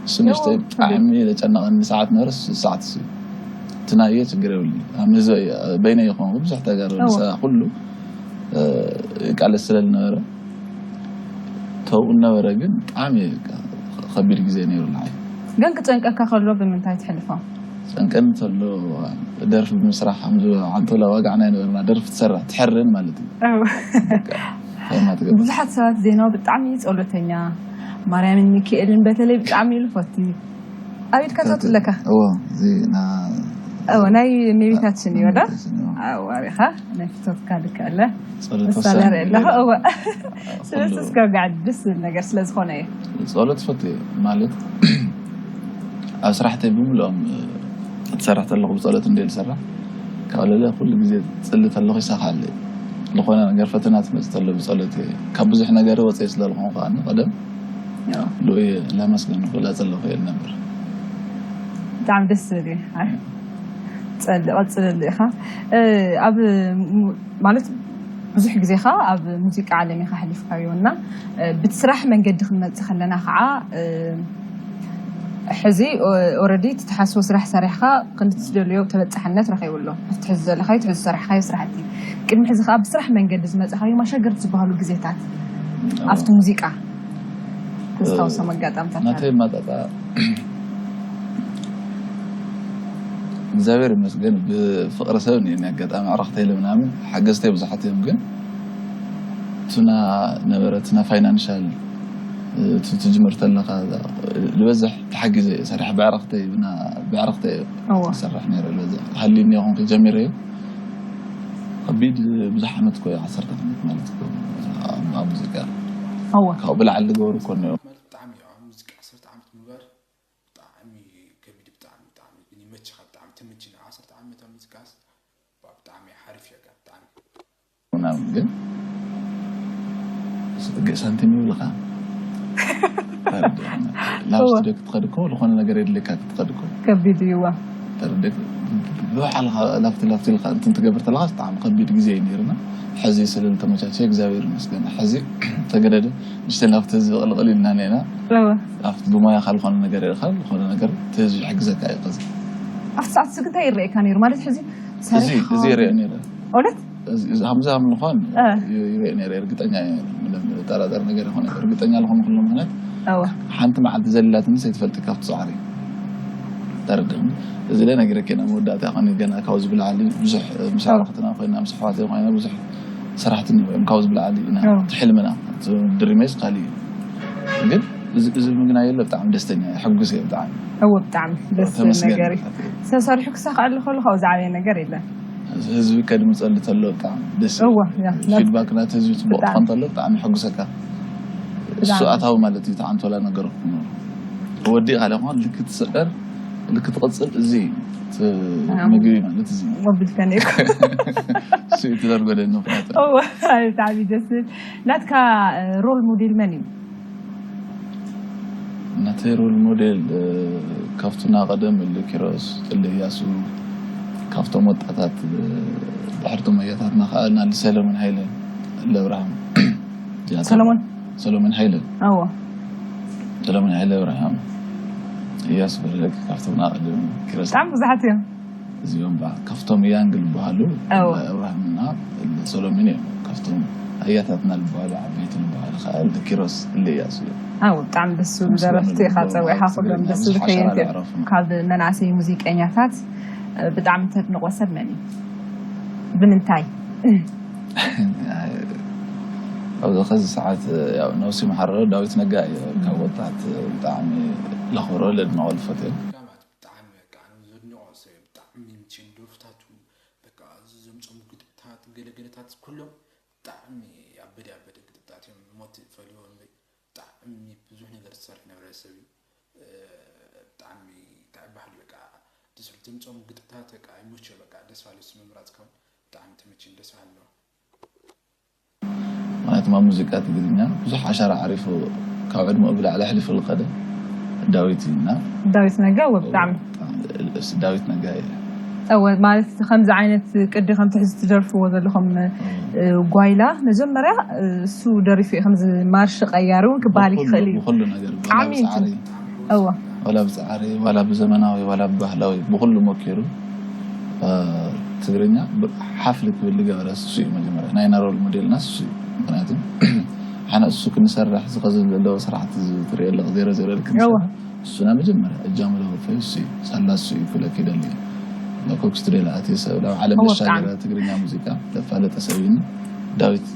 እሱ ንሽተይ ብጣዕሚ ዘጨነቐኒ ሰዓት ነበረ እሱ ሰዓት እሱ ትናየ ችግር የብሉ በይነ ይኾን ብዙሕ ተጋሩ ሰ ኩሉ ይቃለስ ስለ ዝነበረ ተውኡ ነበረ ግን ብጣዕሚ ከቢድ ግዜ ነይሩ ንዓይ ግን ክጨንቀካ ከሎ ብምንታይ ትሕልፎ ፀንቀን ተሎ ደርፊ ብምስራሕ ከምዚ ዓንቶላ ዋጋዕና ይነበርና ደርፊ ትሰራ ትሕርን ማለት እዩ ብዙሓት ሰባት ዜናው ብጣዕሚ ጸሎተኛ ማርያምን ሚካኤልን በተለይ ብጣዕሚ ኢሉ ፈቱ ኣብ ኢድካ ጸሎት ኣለካ ናይ እመቤታችን እዩ ዳ ኣዋሪኻ ናይ ፍቶትካ ልክ ኣለ ምሳሌ ኣለኻ እወ ስለዚ እስከ ጋዕድ ደስ ዝብል ነገር ስለ ዝኾነ እዩ ጸሎት ፈቱ ማለት ኣብ ስራሕተይ ብምልኦም ትሰርሕ ተለኹ ብፀሎት እንደ ዝሰራሕ ካብ ለለ ኩሉ ግዜ ፅሊ ተለኹ ይሳኻለ ዝኾነ ነገር ፈተና ትመፅ ተሎ ብፀሎት ካብ ብዙሕ ነገር ወፀ ስለዝኾኑ ከዓ ቀደም ልኡየ ለመስገን ክብላ ፀለኹ እየ ነበር ብጣዕሚ ደስ ዝብል እዩ ፀሊ ቀፅለሉ ኢኻ ኣብ ማለት ብዙሕ ግዜ ኻ ኣብ ሙዚቃ ዓለም ኢኻ ሓሊፍካዮ እና ብቲ ስራሕ መንገዲ ክንመፅእ ከለና ከዓ ሕዚ ኦረዲ እቲ ትሓስቦ ስራሕ ሰሪሕካ ክንዲ ትደልዮ ተበፃሕነት ረኪቡ ኣሎ ኣብቲ ሕዚ ዘለካዮ ትሕዚ ዝሰራሕካዮ ስራሕቲ ቅድሚ ሕዚ ከዓ ብስራሕ መንገዲ ዝመፅእካዮ ማሻገርቲ ዝበሃሉ ግዜታት ኣብቲ ሙዚቃ ተስታውሶም ኣጋጣምታት ናተይ ማጣጣ እግዚኣብሔር ይመስገን ብፍቅሪ ሰብ ኒ ኣጋጣሚ ዕረክተይ ለምናምን ሓገዝተይ ብዙሓት እዮም ግን ቱና ነበረ ቱና ፋይናንሻል ትጅምር ተለካ ዝበዝሕ ተሓጊዘ እየ ሰሪሕ ብዕረክተይ ብዕረክተይ እየ ዝሰርሕ ነረ ዝበዝሕ ሃሊኒ ይኹን ክጀሚረ እዩ ከቢድ ብዙሕ ዓመት ኮ ዓሰርተ ዓመት ማለት እኮ ኣብ ሙዚቃ ካብኡ ብላዕሊ ዝገበሩ እኮ እኒኦ ማለት ብጣዕሚ እዩ ኣብ ሙዚቃ ዓሰርተ ዓመት ምግባር ብጣዕሚ ከቢድ ብጣዕሚ ብጣዕሚ ግን ይመችኻ ብጣዕሚ ተመችኒ ዓሰርተ ዓመት ኣብ ሙዚቃስ ብጣዕሚ ሓሪፍ እያ ብጣዕሚ ምናምን ግን ሳንቲም ይብልኻ ናብ ስቱዲዮ ክትኸድ እኮ ዝኾነ ነገር የድልየካ ክትኸድ እኮ ከቢድ እዩዋ ተረዲእካ ብባዕልኻ ላፍቲ ላፍቲ ኢልካ እንትን ትገብር ተለኻ ብጣዕሚ ከቢድ ግዜ እዩ ነይርና ሕዚ ስለ ዝተመቻቸ እግዚኣብሔር ይመስገን ሕዚ ተገደደ ንሽተ ናብቲ ህዝቢ ቅልቕል ኢልና ኔና ኣብቲ ብሞያኻ ዝኾነ ነገር ኢልካ ዝኾነ ነገር እቲ ህዝቢ ይሕግዘካ እዩ ከዚ ኣብቲ ሰዓት እዚ እንታይ ይረኤካ ነይሩ ማለት ሕዚ እዚ ይረአ ነይረ እውነት ሀምዛ ምልኳን ይርኢ ነረ እርግጠኛ ምንም ጠራጠር ነገር ይኮነ እርግጠኛ ልኮነ ኩሉ ምክንያት ሓንቲ መዓልቲ ዘሊላትኒ ሰይትፈልጢ ካብቲ ፃዕሪ ተረድም እዚ ላይ ነጊረኪ ኢና መወዳእታ ኮነ ገና ካብ ዝብልዓሊ ብዙሕ ምስ ኣዕሩኽትና ኮይና ምስ ኣሕዋተይ ኮይና ብዙሕ ስራሕቲ እዮም ካብ ዝብልዓሊ ኢና እቲ ሕልምና ድሪሜስ ካሊእ እዩ ግን እዚ ምግናይ የለ ብጣዕሚ ደስተኛ ሕጉስ እየ ብጣዕሚ እወ ብጣዕሚ ደስ ዝብል ነገር እዩ ተሰሪሑ ክሳካኣሉ ከሎ ካብኡ ዝዓበየ ነገር የለን ህዝቢ ከድምፀሉ ተሎ ብጣዕሚ ደስ እወ ያ ፊድባክ ናቲ ህዝቢ ፅቡቅ ክኾን ተሎ ብጣዕሚ ሕጉሰካ እሱ ኣታዊ ማለት እዩ ተዓንቶላ ነገር ወዲእ ካልእ ኳን ልክት ስዕር ልክት ቅፅል እዚ ምግቢ ማለት እዚ ወብልከን እኮ ስእቲ ዘርጎደኒ ምክንያቱ ብጣዕሚ ደስ ዝብል ናትካ ሮል ሞዴል መን እዩ ናተይ ሮል ሞዴል ካብቱና ቀደም እሊ ኪሮስ እሊ እያሱ ካብቶም ወጣታት ድሕርቶም ኣያታትና ከዓ ናሊ ሰለሙን ሃይለ እሊ ኣብርሃም ሰለሙን ሰለሙን ሃይለ ኣዎ ሰለሙን ሃይለ ኣብርሃም እያሱ ፈለግ ካብቶም ናቀደም ኪሮስ ብጣዕሚ ብዙሓት እዮም እዚኦም ካብቶም ያንግ ዝበሃሉ ኣብርሃምና ሰሎሚን እዮም ካብቶም ኣያታትና ዝበሃሉ ዓበይቲ ዝበሃሉ ከዓ ኪሮስ እልያስ እዮም ኣው ብጣዕሚ ደስ ዝብሉ ደረፍቲ ኢካ ፀዊዕካ ኩሎም ደስ ዝብል ከየንቲ ካብ መናእሰይ ሙዚቀኛታት ብጣዕሚ ተድንቆ ሰብ መን እዩ ብምንታይ ኣብዚ ከዚ ሰዓት ነብሲ መሓረሮ ዳዊት ነጋ እዩ ካብ ወጣት ብጣዕሚ ለኽብሮ ለድንቆ ልፈትዮ ብጣዕሚ በቃ ኣነ ዘድንቖ ሰብ እዩ። ብጣዕሚ ምችን ደርፍታቱ በቃ እዚ ዘምጾም ግጥምታት ገለገለታት ኩሎም ብጣዕሚ ኣበደ ኣበደ ግጥምታት እዮም። ሞት ፈልዮ እምበይ ብጣዕሚ ብዙሕ ነገር ዝሰርሕ ነበረ ሰብ እዩ። ብጣዕሚ እንታይ ይበሃል በቃ ደስ ዝብል ዘምጾም ግጥምታት በቃ ይመችዮ በቃ ደስ በሃሊ እሱ ምምራጽካ እውን ብጣዕሚ ተመችኒ ደስ በሃሊ ነው። ምክንያቱም ኣብ ሙዚቃ ትግርኛ ብዙሕ ዓሻራ ዓሪፉ ካብ ዕድመኡ ብላዕሊ ኣሕሊፉ ዝኸደ ዳዊት እዩ እና ዳዊት ነጋ ወ ብጣዕሚ ዳዊት ነጋ እዩ እወ፣ ማለት እቲ ከምዚ ዓይነት ቅዲ ከምቲ ሕዚ ትደርፍዎ ዘለኹም፣ እ፣ ጓይላ መጀመርያ፣ እ፣ እሱ ደሪፉ እዩ። ከምዚ ማርሽ ቀያሪ እውን ክበሃል ብኩሉ ይኽእል እዩ። ብኩሉ ነገር ዋላ ብጣዕሚ እዩ ብፃዕሪ እወ። ዋላ ብፃዕሪ ዋላ ብዘመናዊ ዋላ ብባህላዊ ብኩሉ ሞኪሩ፣ እ፣ ትግርኛ ብ- ሓፍሊ ክብል ዝገበረ እሱ እዩ። መጀመርያ ናይና ሮል ሞዴልና እሱ እዩ። ምክንያቱ ሓነ እሱ ክንሰርሕ ዝኸዝል ዘለዎ ስራሕቲ ትሪኦ ኣለኽ ዜሮ ዜሮ ኢልክ እወ። ንሰርሕ እሱና መጀመርያ እጃሙ ለወፈዩ እሱ እዩ። ሳላ እሱ እዩ ክብለክ ይደሊ። ኮክ ስቱዲዮ ለኣትየ ሰብ ናብ ዓለም እወ፣ ዘሻገረ ብጣዕሚ። ትግርኛ ሙዚቃ ለፋለጠ ሰብ እዩ። ዳዊት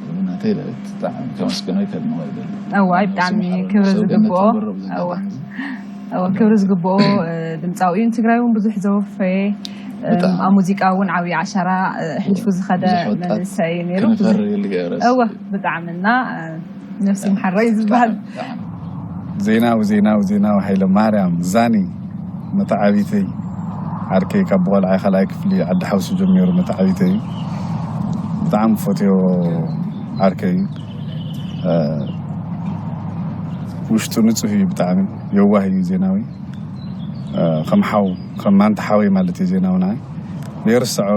ብናተይ ዳዊት ብጣዕሚ ከመስግኖ ይከድንዋ ይደሊ። እዋይ፣ ብጣዕሚ ስምሓ ክብሪ ሰው ገነት ዝግብኦ ተንበሮ ብዚ እወ። ኣጋጣሚ እዚ እወ፣ ክብሪ ዝግብኦ፣ እ፣ ድምፃዊ እዩ። ንትግራይ እውን ብዙሕ ዘወፈየ፣ እ፣ ብጣዕሚ። ኣብ ሙዚቃ እውን ዓብዪ ዓሻራ፣ እ፣ ሕልፉ ዝኸደ ብዙሕ ወጣት መንእሰይ እዩ ነይሩ። ብዙሕ ክንፈርር ዝገበረ እወ፣ ሰብ እዩ። ብጣዕሚ እና፣ እ፣ ነፍሲ ምሓረይ ዝበሃል። ብጣዕሚ፣ ብጣዕሚ። ዜናዊ ዜናዊ ዜናዊ ሃይለ ማርያም ዛኒ መተዓቢተይ ዓርከይ ካብ ብቆልዓ ካልኣይ ክፍሊ ዓዲ ሓውሲ ጀሚሩ መተዓቢተይ እዩ። ብጣዕሚ ፈትዮ ዓርከይ እዩ። እ፣ ውሽጡ ንፁህ እዩ፣ ብጣዕሚ የዋህ እዩ ዜናዊ። እ፣ ከም ሓው ከም ማንታ ሓወይ ማለት እዩ ዜናዊ ንዓይ። ዘይርስዖ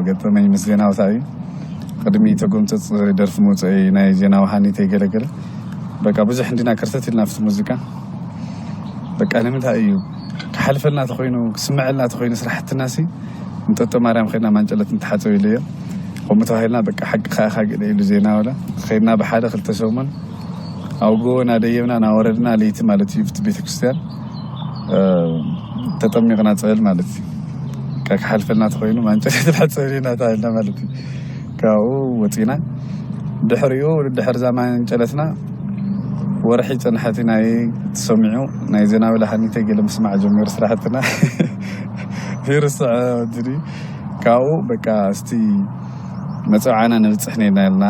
ገጠመኝ ምስ ዜናዊ እንታይ እዩ? ቅድሚ ተጎምፀፅ ደርፊ ምውፅአይ ናይ ዜናዊ ሃኒተይ ገለገለ በቃ ብዙሕ እንዲና ከርተት ኢልና ኣብቲ ሙዚቃ በቃ ንምንታይ እዩ ክሓልፈልና ተኮይኑ ክስምዐልና ተኮይኑ ስራሕትና ሲ እንጠጦ ማርያም ከይድና ማንጨለት ንተሓፀብ ኢለዮ። ከምኡ ተባሂልና በቃ ሓቂ ከኣ ኢኻ ገለ ኢሉ ዜና ወለ ከይድና ብሓደ ክልተ ሰሙን ኣብ ጎቦ እናደየብና እናወረድና ለይቲ ማለት እዩ ኣብቲ ቤተክርስትያን እ፣ ተጠሚቕና ፀበል ማለት እዩ። በቃ ክሓልፈልና ተኮይኑ ማንጨለት ንተሓፀብ ኢና ተባሂልና ማለት እዩ። ካብኡ ወፂና ድሕሪኡ ድሕሪ እዛ ማንጨለትና ወርሒ ፀንሐቲ ናይ ተሰሚዑ ናይ ዜናዊ ለሃኒተይ ገለ ምስማዕ ጀሚሩ ስራሕትና ይርስዖ ድሪ ካብኡ በቃ እስቲ መፀውዓና ንብፅሕ ነርና ኢልና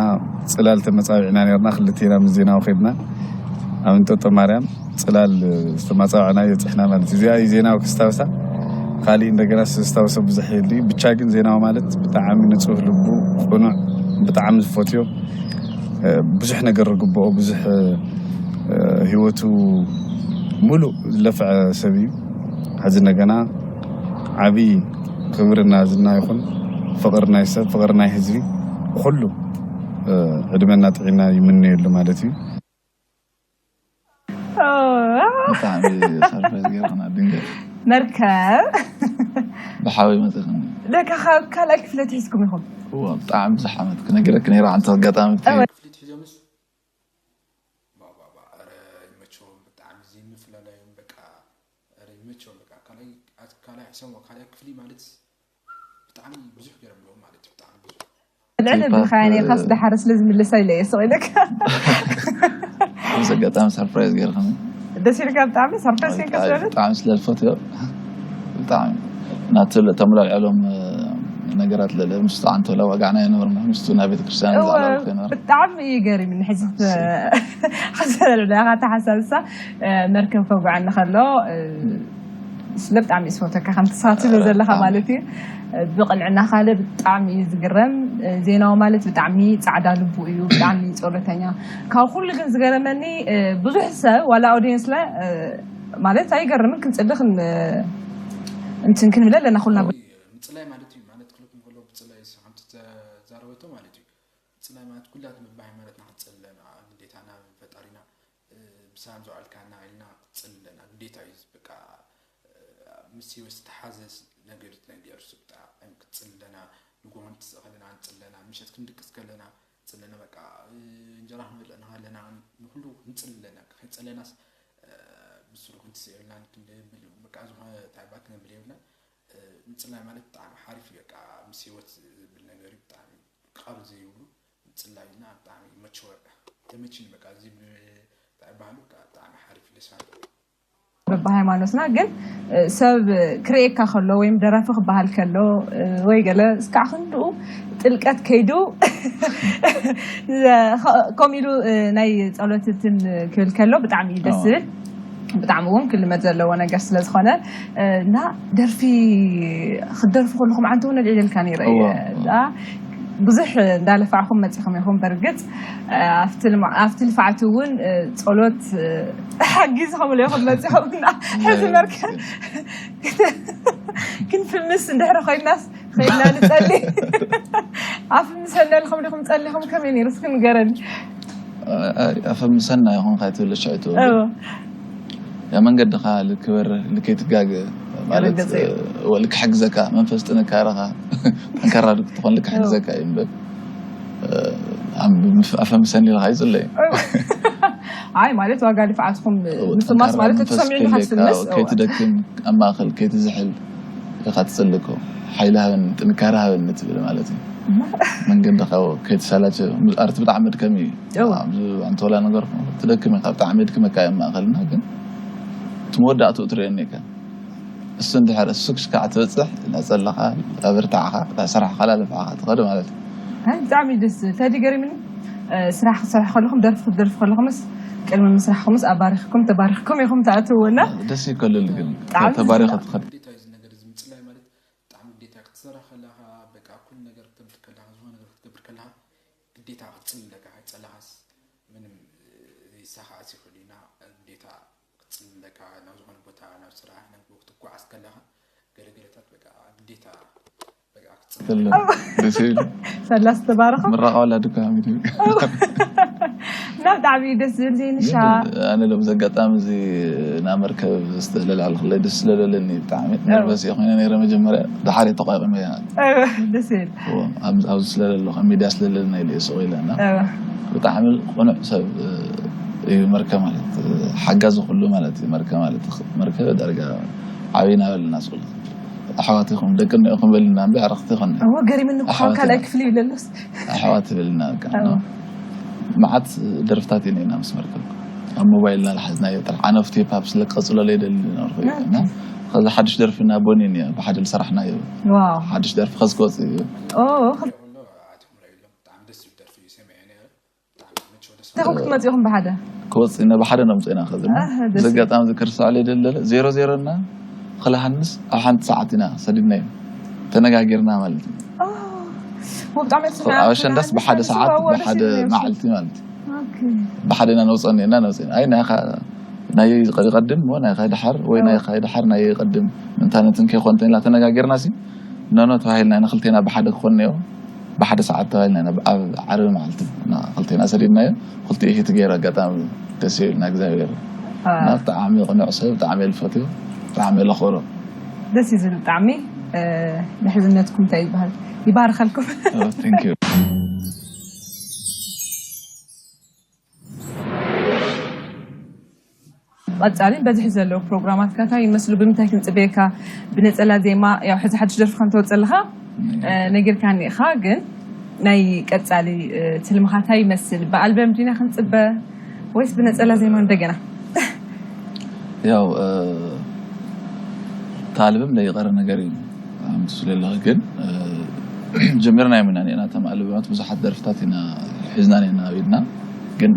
ፅላል ተመፃዊዕና ነርና ክልቴና ምስ ዜናዊ ከድና ኣብ እንጠጦ ማርያም ፅላል ዝተማፃውዕና የፅሕና ማለት እዩ። እዚኣ እዩ ዜናዊ ክስታውሳ ካሊእ እንደገና ስስታውሶ ብዙሕ የሊ። ብቻ ግን ዜናዊ ማለት ብጣዕሚ ንፁህ ልቡ ቅኑዕ ብጣዕሚ ዝፈትዮ እ፣ ብዙሕ ነገር ዝግብኦ ብዙሕ እ፣ ህይወቱ ሙሉእ ዝለፍዐ ሰብ እዩ። ሕዚ እንደገና ዓብዪ ክብርና ዝና ይኹን ፍቕሪ ናይ ሰብ ፍቕሪ ናይ ህዝቢ ኩሉ እ፣ ዕድመና ጥዒና ይምነየሉ ማለት እዩ። ብጣዕሚ ሰርፕራይዝ ገይርክና ድንገት መርከብ ብሓወይ መፅእክኒ ለካ ካብ ካልኣይ ክፍለ ትሒዝኩም ኢኹም። እዋ ብጣዕሚ ብዙሕ ዓመት ክነገረክ ነይረ ዓንተ ኣጋጣሚ እወ። ክፍሊ ትሒዞምስ ባባባ ረ ይመቸዎም ብጣዕሚ እዚ ምፍላላዮም በቃ ረ ይመቸዎም በቃ ካልኣይ ኣት- ካልኣይ ሕሰሞ ካልኣይ ክፍሊ ማለት ብጣዕሚ ብዙሕ ገይሮም ኣለዉ ማለት እዩ ብጣዕሚ ብዙሕ ልዕሊ ብልኻያ ነርካስ ደሓር ስለ ዝምልሳ ኢለ እየ ስቕ ኢለካ። ብዚ ኣጋጣሚ ሰርፕራይዝ ገይርክኒ ደስ ኢልካ ብጣዕሚ ሰርፕራይዝ ኬንካ ስለ ብጣዕሚ ስለ ዝፈትዮ ብጣዕሚ ናቱ ተምለልዐሎም ነገራት ለለ ምስቱ ኣንተ ለዋጋዕና የነበርና ምስቱ ናይ ቤተክርስትያን እወ፣ ዛዕባ ነበር ብጣዕሚ እዩ ገሪምኒ ሕዚ ሓሰብ ኢኻ ተሓሳብሳ መርከብ ከጉዓኒ ከሎ ስለ ብጣዕሚ ዝፈተካ ከም ትሳትፍ ዘለኻ ማለት እዩ። ብቕንዕና ካለ ብጣዕሚ እዩ ዝግረም። ዜናዊ ማለት ብጣዕሚ ፃዕዳ ልቡ እዩ፣ ብጣዕሚ ጸሎተኛ። ካብ ኩሉ ግን ዝገረመኒ ብዙሕ ሰብ ዋላ ኦዲየንስ ለ ማለት ኣይገርምን ክንፅሊ ክን- እንትን ክንብል ኣለና ኩልና። ምፅላይ ማለት እዩ ማለት ክልኩም ከሎ ብፅላይ ሓንቲ ተዛረበቶ ማለት እዩ። ምፅላይ ማለት ኩላትና ብሃይማኖትና ክትፅሊ ኣለና ግዴታና ፈጣሪና ብሰላም ዘውዓልካና ኢልና ክትፅሊ ኣለና ግዴታ እዩ። በቃ ምስ ህይወት ዝተሓዘ ነገር ትነገር እሱ ብጣዕሚ ክትፅሊ ኣለና። ንጎሆ ንትስእ ከለና ንፅሊ ኣለና፣ ምሸት ክንድቅስ ከለና ንፅሊ ኣለና። በቃ እንጀራ ክንበልዕ ከለና ንኩሉ ንፅሊ ኣለና። ከይፀለናስ ብስሩ ክንትስእ የብልናን። ክንብል በቃ ዝኾነ ታይባ ክነብል የብልናን። ምፅላይ ማለት ብጣዕሚ ሓሪፍ እዩ። በቃ ምስ ህይወት ዝብል ነገር እዩ። ብጣዕሚ ክቐርብ ዘይብሉ ምፅላይ እና ብጣዕሚ መቸወር ተመችኒ። በቃ እዚ ብጣዕሚ ባህሉ በቃ ብጣዕሚ ሓሪፍ እዩ፣ ደስ በሃሊ። በብሃይማኖትና ግን ሰብ ክርእየካ ከሎ ወይም ደራፊ ክበሃል ከሎ ወይ ገለ እስካዕ ክንድኡ ጥልቀት ከይዱ ከምኡ ኢሉ ናይ ጸሎትትን ክብል ከሎ ብጣዕሚ እዩ ደስ ዝብል። ብጣዕሚ እውን ክልመድ ዘለዎ ነገር ስለ ዝኾነ እና ደርፊ ክትደርፉ ከለኹም ዓንተ እውን ኣልዒለልካ ነይረ እየ። እዋ። እና ብዙሕ እንዳለፋዕኩም መጺኹም ኢኹም። በርግጽ ኣብቲ ልማ- ኣብቲ ልፋዕቲ እውን ጸሎት ሓጊዝኹም ኢኹም መጺኹም እና ሕዚ መርከብ ክንፍምስ እንድሕር ኮይናስ ኮይና ንጸሊ ኣፍምሰና ኢልኩም ዲኹም ጸሊኹም ከመይ ነይሩ እስኪ ንገረኒ። ኣፈምሰና ይኹን ካይትብል ሸይቱ እዎ ያ መንገድኻ ልክበር ልከይትጋገ ማለት ገለገለ። ልክሕግዘካ መንፈስ ጥንካረኻ ጠንካራ ክትኾን ልክሕግዘካ እዩ እምበር ኣፈምሰኒ ኢልካ ይፅለይ ኣይ ማለት ዋጋ ድፍዓትኩም ምፍማስ ማለት ተሰሚዑ ኢኻ ትፍምስ እዎ። ከይትደክም ኣብ ማእኸል ከይትዝሕል ኢኻ ትፅልኮ ሓይሊ ሃበኒ ጥንካረ ሃበኒ ትብል ማለት እዩ መንገዲ ካብ ከይትሰላቸ ኣርቲ ብጣዕሚ መድከሚ እዩ እዎ። ኣብዚ ኣንቶላ ነገር ትደክም ኢኻ ብጣዕሚ መድክመካ እዮም ማእኸልና ግን እቲ መወዳእትኡ ትርእየኒ ኢካ እሱ እንድሕር እሱ ክሽካዕ ትበፅሕ እናፀለኻ እናበርታዕኻ እታ ስራሕኻ ላለፍዓኻ ትኸድ ማለት እዩ ኣይ ብጣዕሚ እዩ ደስ ዝብል። ታይ ድዩ ገሪምኒ እ፣ ስራሕ ክትሰርሑ ከለኹም ደርፊ ክትደርፉ ከለኹምስ ቅድሚ ምስራሕኩምስ ኣባሪኽኩም ተባሪኽኩም ኢኹም ትኣትውዎ እና ደስ ይከልል ግን ብጣዕሚ ተባሪኻ ትኸድ ግዴታ እዩ እዚ ነገር እዚ ምፅላይ ማለት ብጣዕሚ ግዴታ ክትሰርሕ ከለካ በቃ ኩሉ ነገር ክትገብር ከለካ ዝኾነ ነገር ክትገብር ከለካ ግዴታ ክትፅል ኣለካ ኣይፀለካስ ምንም ይሳኻዕስ ይኽእል እዩ እና ግዴታ ክትፅል ኣለካ ናብ ዝኾነ ቦታ ናብ ስራሕ ናብ ክትጓዓዝ ከለካ ገለገለታት በቃ ግዴታ በቃ ክትፅል ከለ ደስ ይብል ሰላስ ተባረኹም ምራቕ ወላድካ ሓሚድ እዩ እና ብጣዕሚ እዩ ደስ ዝብል ዘይንሻ ኣነ ሎም ዘጋጣሚ እዚ ናብ መርከብ ዝተለላል ክለ ደስ ስለለለኒ ብጣዕሚ ነርቨስ እየ ኮይነ ነይረ መጀመርያ ድሓር ተቋቂመ እያ እወ፣ ደስ ይብል ኣብዚ ስለለለኹ ኣብ ሚድያ ስለለለና ኢለ እየ ስቕ ኢለ እና እወ። ብጣዕሚ ቅኑዕ ሰብ እዩ መርከ ማለት ሓጋዚ ኩሉ ማለት እዩ መርከ ማለት መርከ ዳርጋ ዓብይ ናበልና ስቕሉ ኣሕዋት ኢኹም ደቂ እኒኦኹም በልና እምቢ ኣረኽቲ ይኾን እወ ገሪምኒ እኮ ኣሕዋት ካልኣይ ኢና። ክፍሊ ይብለሎስ ኣሕዋት ይብልና በቃ እወ። መዓት ደርፍታት ኢና ኢና ምስ መርከብ ኣብ ሞባይልና ዝሓዝናዮ ጥራሕ ኣነ ኣብቲ ሂፓፕ ስለ ክቐፅሎ ለይደሊ ነበርኩ እና ከዚ ሓድሽ ደርፊ እና ቦኒን እያ ብሓደ ዝሰራሕናዮ ዋው ሓድሽ ደርፊ ከዚ ክወፅእ እዩ ኦ ኩሎ ኣቶም ርእሎም ብጣዕሚ ደስ ዝብል ደርፊ እዩ ሰሚዐ ነይረ ብጣዕሚ መቸው ደስ እንታይ ክትመፅኹም ብሓደ ክወፅእ ኢና ብሓደ ነምፅእና ከዚ ኣህ፣ ደስ ዘጋጣሚ ዝክርስዖ ለይደለለ ዜሮ ዜሮ እና ክልሃንስ ኣብ ሓንቲ ሰዓት ኢና ሰዲድናዮ ተነጋጊርና ማለት እዩ ኦ፣ ብጣዕሚ ስምዒት ኣብ ኣሸንዳስ ብሓደ ሰዓት ዝዋወሉ ብሓደ ስምዒት መዓልቲ ማለት እዩ ኦኬ። ብሓደ ኢና ነውፀኒ እና ነውፅና ኣይ ናይኻ ናይ ቀደም ወይ ናይ ዳሓር ወይ ናይ ዳሓር ናይ ቀድም ምንታነትን ከይኮንትን ኢላ ተነጋጊርና ሲ ኖኖ ተባሂልና ኢና ክልቴና ብሓደ ክኾን ነዮ ብሓደ ሰዓት ተባሂልና ኢና ኣብ ዓርቢ መዓልቲ እና ክልቴና ሰዲድናዮ ክልቲኡ ሂት ገይሩ ኣጋጣሚ ደስ ይብልና እግዚኣብሔር እና ብጣዕሚ ቅኑዕ ሰብ ብጣዕሚ ልፈትዮ ብጣዕሚ ለኽብሮ ደስ እዩ ዝብል ብጣዕሚ እ፣ ምሕዝነትኩም እንታይ ይበሃል ይባርኸልኩም Thank you። ቀፃሊ በዝሒ ዘለዉ ፕሮግራማትካ እንታይ ይመስሉ ብምንታይ ክንፅበየካ ብነፀላ ዜማ ያው ሕዚ ሓድሽ ደርፊ ከም ተወፀ ኣለካ እ፣ ነጊርካኒ ኢኻ ግን ናይ ቀፃሊ እ፣ ትልምኻ እንታይ ይመስል ብኣልበም ዲና ክንፅበ ወይስ ብነፀላ ዜማ እንደገና ያው እ፣ እቲ ኣልበም ለይቀረ ነገር እዩ ኣምስሉ ኣለኺ ግን እ፣ ጀሚርና ኢና ኢና እቶም ኣልበማት ብዙሓት ደርፍታት ኢና ሒዝና ኢና ኣብ ኢድና ግን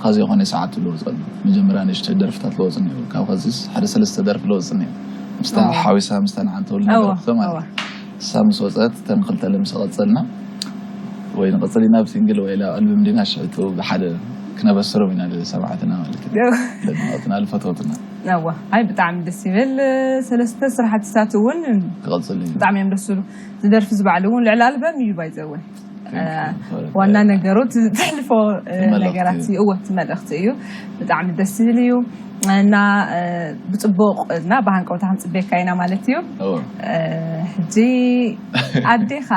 ኻዚ ዝኾነ ሰዓት ለወፀሉ መጀመርያ ንእሽተ ደርፍታት ለወፅ እኒኦ ካብ ኻዚስ ሓደ ሰለስተ ደርፊ ለወፅ እኒኦ ምስታ ኦ። ሓዊሳ ምስታ ንዓንተወሉ እወ፣ ደርፍቶ ማለት እወ። እዩ። እሳ ምስ ወፀት እተን ክልተ ለምሰ ቀፀልና ወይ ንቐፅል ኢና ብሲንግል ወይ ናብ ኣልበም ዲና ሽዕጡ ብሓደ ክነበስሮም ኢና ሰማዕትና ማለት እዩ ለድናትና ልፈተውትና እወ ኣይ ብጣዕሚ ደስ ይብል ሰለስተ ስራሕትታት እውን ክቐፅል እዩ ብጣዕሚ እዮም ደስ ዝብሉ ዝደርፊ ዝበዓሉ እውን ልዕሊ ኣልበም እዩ ባይዘወ ዋና ነገሩ ትሕልፎ እ፣ መልእኽቲ ነገራት እዩ። እዩ እወ እቲ መልእኽቲ እዩ ብጣዕሚ ደስ ዝብል እዩ እና እ፣ ብፅቡቅ እና ብሃንቀውታ ክንፅበየካ ኢና ማለት እዩ እወ እ፣ ሕጂ ኣዴኻ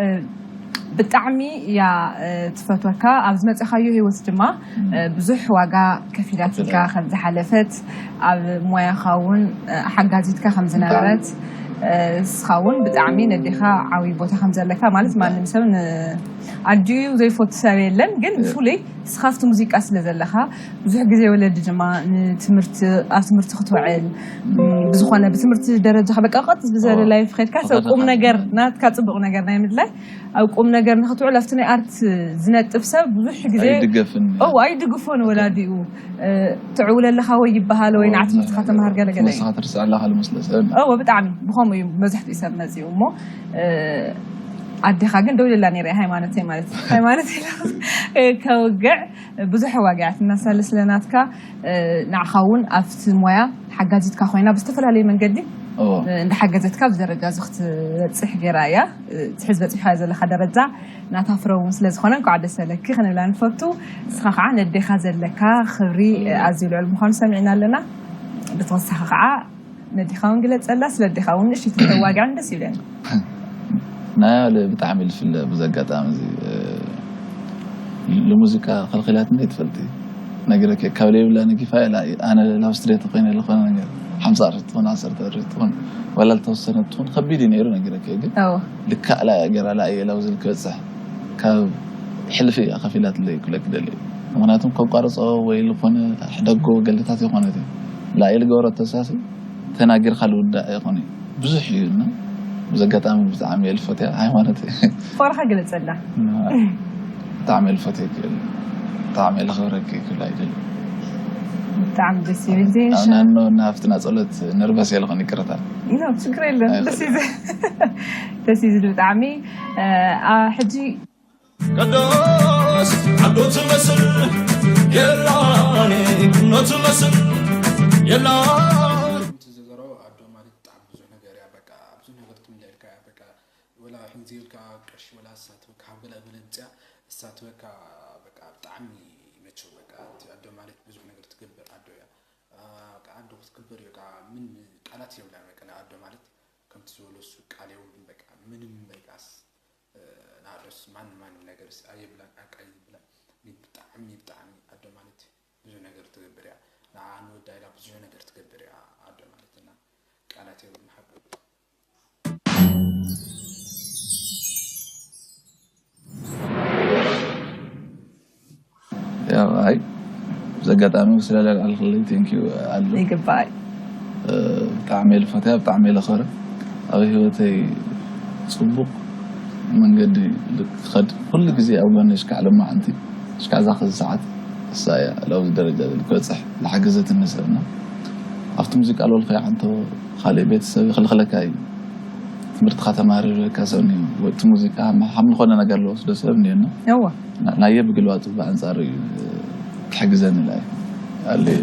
እ፣ ብጣዕሚ እያ እ፣ ትፈትወካ ኣብ ዝመፀኻዮ ህይወት ድማ እ፣ ብዙሕ ዋጋ ከፊላትልካ ከም ዝሓለፈት ኣብ ሞያኻ እውን እ፣ ሓጋዚትካ ከም ዝነበረት እ፣ እስኻ እውን ብጣዕሚ ነዴኻ ዓብዪ ቦታ ከም ዘለካ ማለት ማንም ሰብ ን- ኣዲኡ ዘይፈቱ ሰብ የለን ግን ብፍሉይ እስኻ ኣብቲ ሙዚቃ ስለ ዘለኻ ብዙሕ ግዜ ወለዲ ድማ ንትምህርቲ ኣብ ትምህርቲ ክትውዕል ም፣ ብዝኾነ ብትምህርቲ ደረጃ በቃ ቀጥ ዝበለ እዎ። ላይፍ ከድካ ሰብ ፈተና ቁም ነገር ፈተና። ናትካ ፅቡቕ ነገር ናይ ምድላይ ኣብ ቁም ነገር ንክትውዕል ኣብቲ ናይ ኣርት ዝነጥፍ ሰብ ብዙሕ ግዜ ኣይድገፍን ኦ ኣይድግፎን ወላዲኡ እ፣ ትዕውለለኻ ወይ ይበሃል ወይ ንዓ ትምህርትኻ ተምሃር ገለገለ እዩ ትምህርትኻ ትርስዕ ኣለኻ ዝመስሎ ሰብ እወ ብጣዕሚ ብኸምኡ እዩ መብዛሕትኡ ሰብ መፂኡ እሞ እ፣ ኣዴኻ ግን ደው ኢለላ ነይረ ሃይማኖተይ ማለት እዩ። ሃይማኖተይ ከውግዕ ብዙሕ ዋጋ እያ ትናሳለ ስለ ናትካ እ፣ ንዓኻ እውን ኣብቲ ሞያ ሓጋዚትካ ኮይና ብዝተፈላለየ መንገዲ እንዳሓገዘትካ ኣብዚ ደረጃ እዚ ክትበፅሕ ገይራ እያ። ትሕዝ በፂሕካ ዘለካ ደረጃ ናታ ፍረ እውን ስለ ዝኾነ እንኳዕ ደስ ኣለኪ ክንብላ ንፈቱ። ንስኻ ከዓ ነዴኻ ዘለካ ክብሪ ኣዝዩ ልዑል ምዃኑ ሰሚዕና ኣለና። ብተወሳኺ ከዓ ነዴኻ እውን ግለፀላ። ስለ ኣዴኻ እውን ንእሽተይ ተተዋጊዕን ደስ ይብለኒ። ናይ ኣለ ብጣዕሚ ልፍለ ብዚ ኣጋጣሚ እዚ ልሙዚቃ ከልኪላትኒ ትፈልጢ ነገር ካብ ለይብላ ንጊፋ ኢላ ኣነ ላብ ስትሬት ኮይነ ዝኾነ ነገር ሓምሳ ቅርሺ ትኾን ዓሰርተ ቅርሺ ትኾን ዋላ ልተወሰነ ትኾን ከቢድ እዩ ነይሩ ነገር ግን ልካዕላ ገራላ እየ ላብዚ ልክበፅሕ ካብ ሕልፊ እያ ከፊላትለይ ክብለክ ደሊ ምክንያቱም ከቋርፆ ወይ ዝኾነ ሕደጎ ገልታት ይኾነት እዩ ላየ ልገበሮ ተሳሲ ተናጊርካ ልውዳእ ይኾነ ብዙሕ እዩ እና ብዚ ኣጋጣሚ ብጣዕሚ እየ ልፈትያ ሃይማኖት ፍቕርኻ ግለፀልና ብጣዕሚ እየ ልፈትየኪ ብጣዕሚ እየ ለኽብረኪ ክብል ኣይደል ብጣዕሚ ደስ ይብል ዜንሻ ናኖ እና ሃፍትና ፀሎት ነርቨስ እየ ልኾን ይቅርታ ኖ ችግር የለን ደስ ይብል ደስ ይብል ብጣዕሚ ሕጂ ቅዱስ ዓዱ ትመስል የላን ኩኖ ትመስል የላን ትዘዘሮ ኣዶ ማለት ብጣዕሚ ብዙሕ ነገር እያ በቃ ብዙሕ ነገር ትምለልካ እያ በቃ ወላ ሕንዚ ኢልካ ቅርሺ ወላ እሳት በቃ ሃብ ገለ በለ ምፅያ እሳት በቃ በቃ ብጣዕሚ ይመቸው በቃ እቲ ኣዶ ማለት ብዙሕ ነገር ትገብር ኣዶ እያ በቃ ኣዶ ክትክበር እዩ በቃ ምን ቃላት የብላን በቃ ንኣዶ ማለት ከምቲ ዝበለሱ ቃል የብሉን በቃ ምንም በቃስ ንኣዶስ ማንም ማንም ነገርስ ኣየብላን ኣቃ ይብላን ብጣዕሚ ብጣዕሚ ኣዶ ማለት ብዙ ነገር ትገብር እያ ንዓ ንወዳ ኢላ ብዙ ነገር ትገብር እያ ኣዶ ማለት እና ቃላት የብሉን ሓቂ ኣይ ብዚ ኣጋጣሚ ስለለልዓልክለይ ቴንኪዩ ኣሎ ይግባእ ብጣዕሚ ልፈትያ ብጣዕሚ ለኸረ ኣብ ህይወተይ ፅቡቅ መንገዲ ክኸድ ኩሉ ግዜ ኣብ ጎነይ ሽካዕ ለማዓንቲ ሽካዕ እዛ ክዚ ሰዓት እሳ እያ ለብዚ ደረጃ ክበፅሕ ዝሓገዘትኒ ሰብና ኣብቲ ሙዚቃ ለወልከ ዓንቶ ካልእ ቤተሰብ ይኽልኽለካ እዩ ትምህርትኻ ተማሪ ዝብለካ ሰብ እቲ ሙዚቃ ከም ዝኾነ ነገር ዝወስዶ ሰብ እኒኤና እወ ናየ ብግልባጡ ብኣንፃር እዩ ትሕግዘኒ ላ ኣለዩ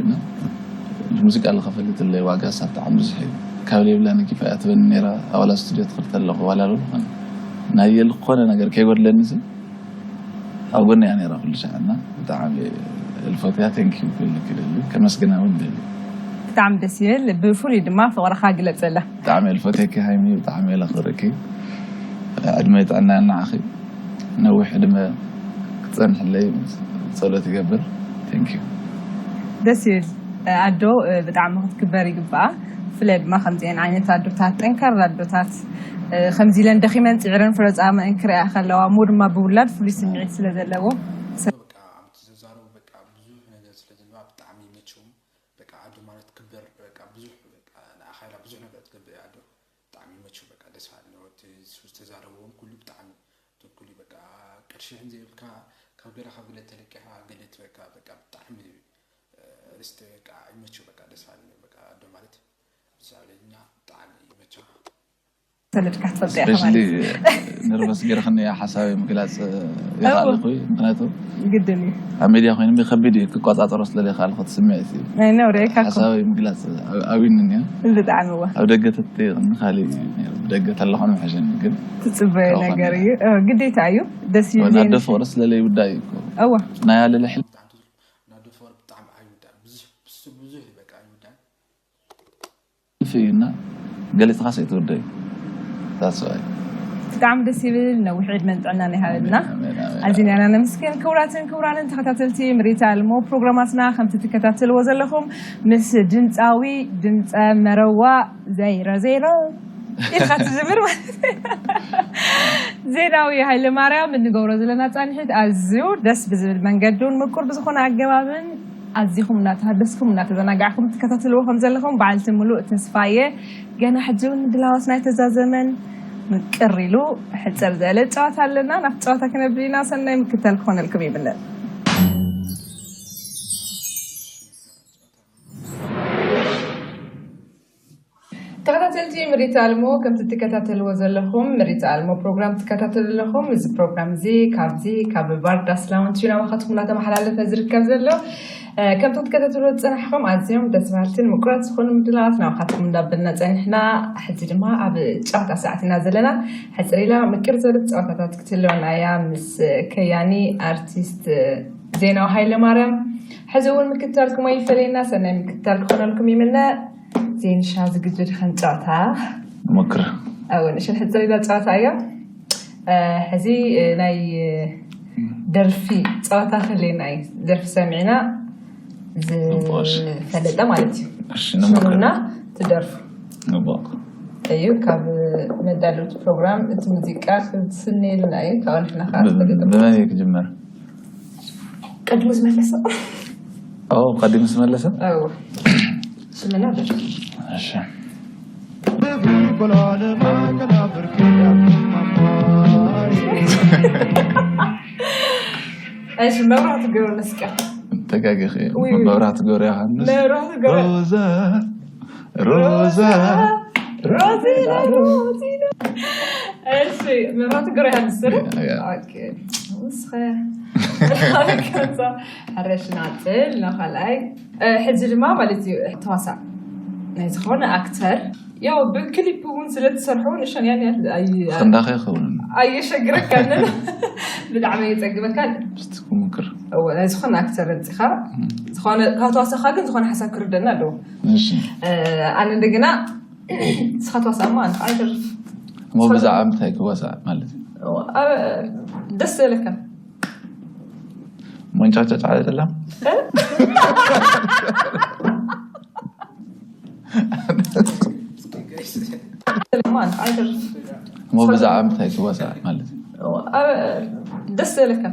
ሙዚቃ ዝኸፈልትለይ ዋጋ ሳብ ብጣዕሚ ብዙሕ እዩ ካብ ለይብላ ንኪፋ እያ ትበኒ ነራ ኣባላ ስቱድዮ ትኽልተ ኣለኹ ዋላ ዝኾነ ናየ ዝኾነ ነገር ከይጎድለኒ ሲ ኣብ ጎኒ እያ ነራ ኩሉ ሻዕ እና ብጣዕሚ እልፈትያ ቴንኪዩ ክብል ክደሊ ከመስግና እውን ደሊ ብጣዕሚ ደስ ይብል ብፍሉይ ድማ ፍቕርኻ ግለፀላ ብጣዕሚ እልፈትየኪ ሃይሚ ብጣዕሚ የለኽብረኪ ዕድመ ይጥዕና ንዓኺ ነዊሕ ዕድመ ክትፀንሕለይ ፀሎት ይገብር ቴንኪዩ ደስ ይብል ኣዶ ብጣዕሚ ክትክበር ይግባኣ ብፍላይ ድማ ከምዚአን ዓይነት ኣዶታት ጠንካራ ኣዶታት ከምዚ ኢለን ደኺመን ፅዕረን ፍረፃመአን ክሪኣ ከለዋ እሞ ድማ ብውላድ ፍሉይ ስምዒት ስለ ዘለዎ በቃ ኣብ ትዘዛረቡ በቃ ብዙሕ ነገር ስለ ዘለዋ ብጣዕሚ ይመችዎም በቃ ኣዶ ማለት ክበር በቃ ብዙሕ በቃ ንኣኻ ኢላ ብዙሕ ነገር ትገብር እያ ኣዶ ብጣዕሚ ይመችው በቃ ደስ በሃሊ ነው እቲ እሱ ዝተዛረበውን ኩሉ ብጣዕሚ ትኩል በቃ ቅርሽሕን ዘይብልካ ካብ ገለ ካብ ገለ ተለቂኻ ገለ ትበካ በቃ ብጣዕሚ ርስተ በቃ ይመችው በቃ ደስ በሃሊ ነው በቃ ኣዶ ማለት ብሳብለኛ ብጣዕሚ ይመችው ተለድካ ትፈልጥ ኢኻ ማለት ነርቨስ ገይርክኒ ሓሳበይ ምግላፅ ይኽኣልኩ ምክንያቱ ግድን እዩ ኣብ ሜድያ ኮይኑ ከቢድ እዩ ክቆፃፀሮ ስለ ዘይኽኣልኩ እቲ ስምዒት እዩ ናይ ነውሪ እካ እኮ ሓሳበይ ምግላፅ ኣብዩኒ እኒኦ ብጣዕሚ እዋ ኣብ ደገ ተትንኻሊ እዩ ነይሩ ብደገ ተለኹ ንምሕሸኒ ግን ትፅበዮ ነገር እዩ እ፣ ግዴታ እዩ ደስ ይብል ናደ ዜና ፍቅሪ ስለለይ ውዳእ እዩ እኮ እዋ ናይ ኣለለ ሕል ናዱ ፍቅሪ ብጣዕሚ ኣይውዳእ ብዙሕ ብሱ ብዙሕ በቃ ኣይውዳእ ፊ እና ገሊፅኻስ ኣይትውደይ that's why ብጣዕሚ ደስ ይብል ነዊሕ ዕድመን ጥዕናን ይሃበልና ኣዚና ኢና ነመስግን ክቡራትን ክቡራንን ተኸታተልቲ ምርኢት ኣልሞ ፕሮግራማትና ከምቲ ትከታተልዎ ዘለኹም ምስ ድምፃዊ ድምፀ መረዋ ዘይሮ ዘይሮ ኢልካ ትዝምር ማለት እዩ። ዜናዊ ሃይለ ማርያም እንገብሮ ዘለና ፃንሒት ኣዝዩ ደስ ብዝብል መንገዱን ምቁር ብዝኾነ ኣገባብን ኣዚኹም እናተሃደስኩም እናተዘናጋዕኩም ትከታተልዎ ከም ዘለኹም በዓልቲ ሙሉእ ተስፋ እየ። ገና ሕጂ እውን ምድላዋት ናይ ተዛዘመን ምቅር ኢሉ ሕፅር ዝበለ ጨዋታ ኣለና። ናብቲ ጨዋታ ክነብል ኢና። ሰናይ ምክታል ክኾነልኩም ይምነ። ተኸታተልቲ ምሪት ኣልሞ ከምቲ ትከታተልዎ ዘለኹም ምሪት ኣልሞ ፕሮግራም ትከታተሉ ኣለኹም እዚ ፕሮግራም እዚ ካብዚ ካብ ባርዳስ ላውንች ናባኻትኩም እናተመሓላለፈ ዝርከብ ዘሎ ከምቶም ትከታተሉ ዝፅናሕኹም ኣዝዮም ደስ በሃልትን ምቁራት ዝኾኑ ምድላዋት ናብኻትኩም እንዳበልና ፀኒሕና። ሕዚ ድማ ኣብ ጨዋታ ሰዓት ኢና ዘለና። ሕፅር ኢላ ምቅር ዝበለት ጨዋታታት ክትህልወና እያ ምስ ከያኒ ኣርቲስት ዜናዊ ሃይለ ማርያም። ሕዚ እውን ምክትታልኩም ኣይፈለየና፣ ሰናይ ምክትታል ክኾነልኩም ይምነ። ዜንሻ ዝግጁ ድኸን ጨዋታ? ሞክር። ኣወ ንሽን ሕፅር ኢላ ጨዋታ እያ። ሕዚ ናይ ደርፊ ጸዋታ ክህልየና እዩ። ደርፊ ሰሚዕና ዝፈለጠ ማለት እዩ። ሽሙና ትደርፉ እዩ። ካብ መዳለውቲ ፕሮግራም እቲ ሙዚቃ ክትስንየልና እዩ። ካብ ንሕና ከዓ ዝፈለጠ ብመን እዩ ክጅመር? ቀድሙ ዝመለሰ። ቀዲሙ ዝመለሰ? ሽምና ደርፊ። እሺ፣ መብራህቱ ገብረ መስቀል። ተጋጊኺ። መብራህቱ ገብረ ዮሃንስ። መብራህቱ ገብረ። ሮዛ፣ ሮዛ፣ ሮዚና፣ ሮዚና። እሺ፣ መብራህቱ ገብረ ዮሃንስ ስለ? ያ፣ ያ። ኦኬ። ውስኸ። ከዛ ሕረሽ ናጽል፣ ናኻላይ። ሕጂ ድማ ማለት እዩ ተዋሳእ ናይ ዝኾነ ኣክተር ያው ብክሊፕ እውን ስለ ትሰርሑ ንሸን ያን ያህል ኣይ- ክንዳኸ ይኸውን ኣየሸግረካን ብጣዕሚ የፀግበካን። ክምክር እወ ናይ ዝኾነ ኣክተር እንፅኻ ዝኾነ ካብ ተዋሳእካ ግን ዝኾነ ሓሳብ ክርደና ኣለዎ። እሺ ኣነ እንደገና ንስኻ ተዋሳእ እማ ኣነ ከዓ ይደርፍ። እሞ ብዛዕባ ምንታይ ክዋሳእ ማለት እዩ? ደስ ዝበለካ መንጫጫጫ አይደለም። ሞ ብዛዕባ ምንታይ ክወሳ ማለት እዩ? ደስ ዝበለካ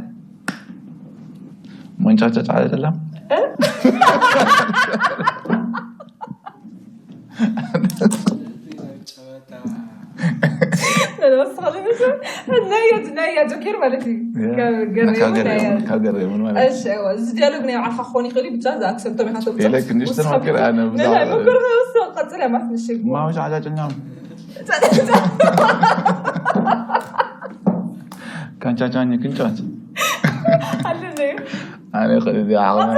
መንጫጫጫ አይደለም። ጆኬር ማለት እዩ። ካብ ገረየውን ናይ- ካብ ገረየውን ማለት እዩ። እሺ፣ እዋ፣ እዚ ዲያሎግ ናይ ባዕልኻ ክኾን ይኽእል እዩ፣ ብቻ እዛ ኣክሰንቶም ኢኻ ተምፅኦ። ኢለ ክንሽ ውስኻ ተመክር ኣነ ብዛዕባ ናይ መኮር ናይ ውስኽ ቀፅል እያ ማለት ንሽግ። ማውሽ ዓጫጭኛም። ካንቻቻኝ ክንጫት። ኣለለዩ። ኣነ ኸዚ ዓቕሚ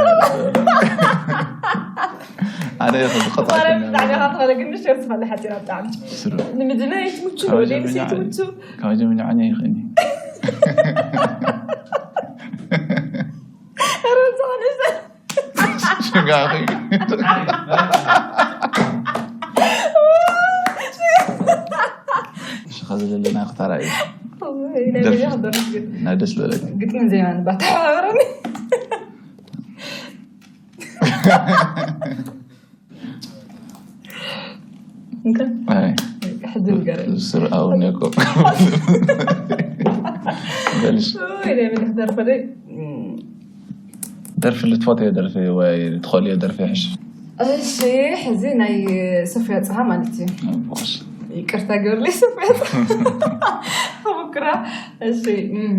ኣነ ኸዚ ኸጣ ማለት ብጣዕሚ ኢኻ ትኸለ ግን ንሽግ ዝኸለ ሓፂራ ብጣዕሚ። ስሩ። ንምድና ይትምቹ ካብ ወደ ጀምኛ- ይትምቹ። ካብ ጀምኛ ዓኛ ይኽእኒ። ኧረ ዝኾነ ሽጋኺ። እሺ፣ ኸዚ ዘለና ክታራ እዩ። ናይ ደርፊ። መጀመርያ ክደርፍ ግን። ናይ ደስ ዝበለኒ። ግጥምን ዜማን ባተሓባበረኒ። እንካ። ኣይ፣ ሕጂ ንገረኒ። ስርኣው ነኮ። በልሽ። ኦይ፣ ናይ መን ክደርፈለይ? እም። ደርፊ ልትፈትዮ ደርፊ ወይ ትኸልዮ ደርፊ ይሕሽ? እሺ፣ ሕዚ ናይ ሶፍያ ጽሃ ማለት እዩ። እሺ። ይቅርታ ግበርለይ ሶፍያ ጽሃ። ክምክራ። እሺ፣ እም።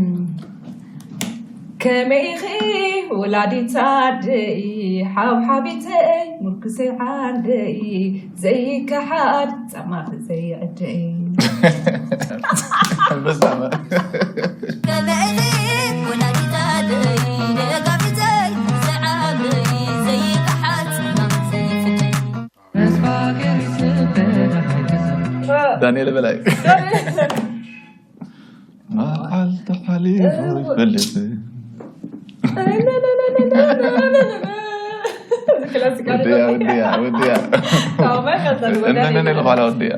ከመይ ኢኺ ወላዲት ዓደይ፣ ሓብሓቢተይ፣ ምርኩሰይ ዓንደይ፣ ዘይከሓድ ጻማኺ ዘይዕደይ። ኣንበሳ። ከመይ ኢኺ ወላዲት ዓደይ፣ ደጋፊተይ፣ ሰዓበይ፣ ዘይከሓድ ጻማኺ ዘይዕደይ። ዳንኤል በላይ። መዓልቲ ሓሊፉ ይፈልጥ። ወድያ፣ ወድያ፣ ወድያ። እነነነ ለባላ ወድያ።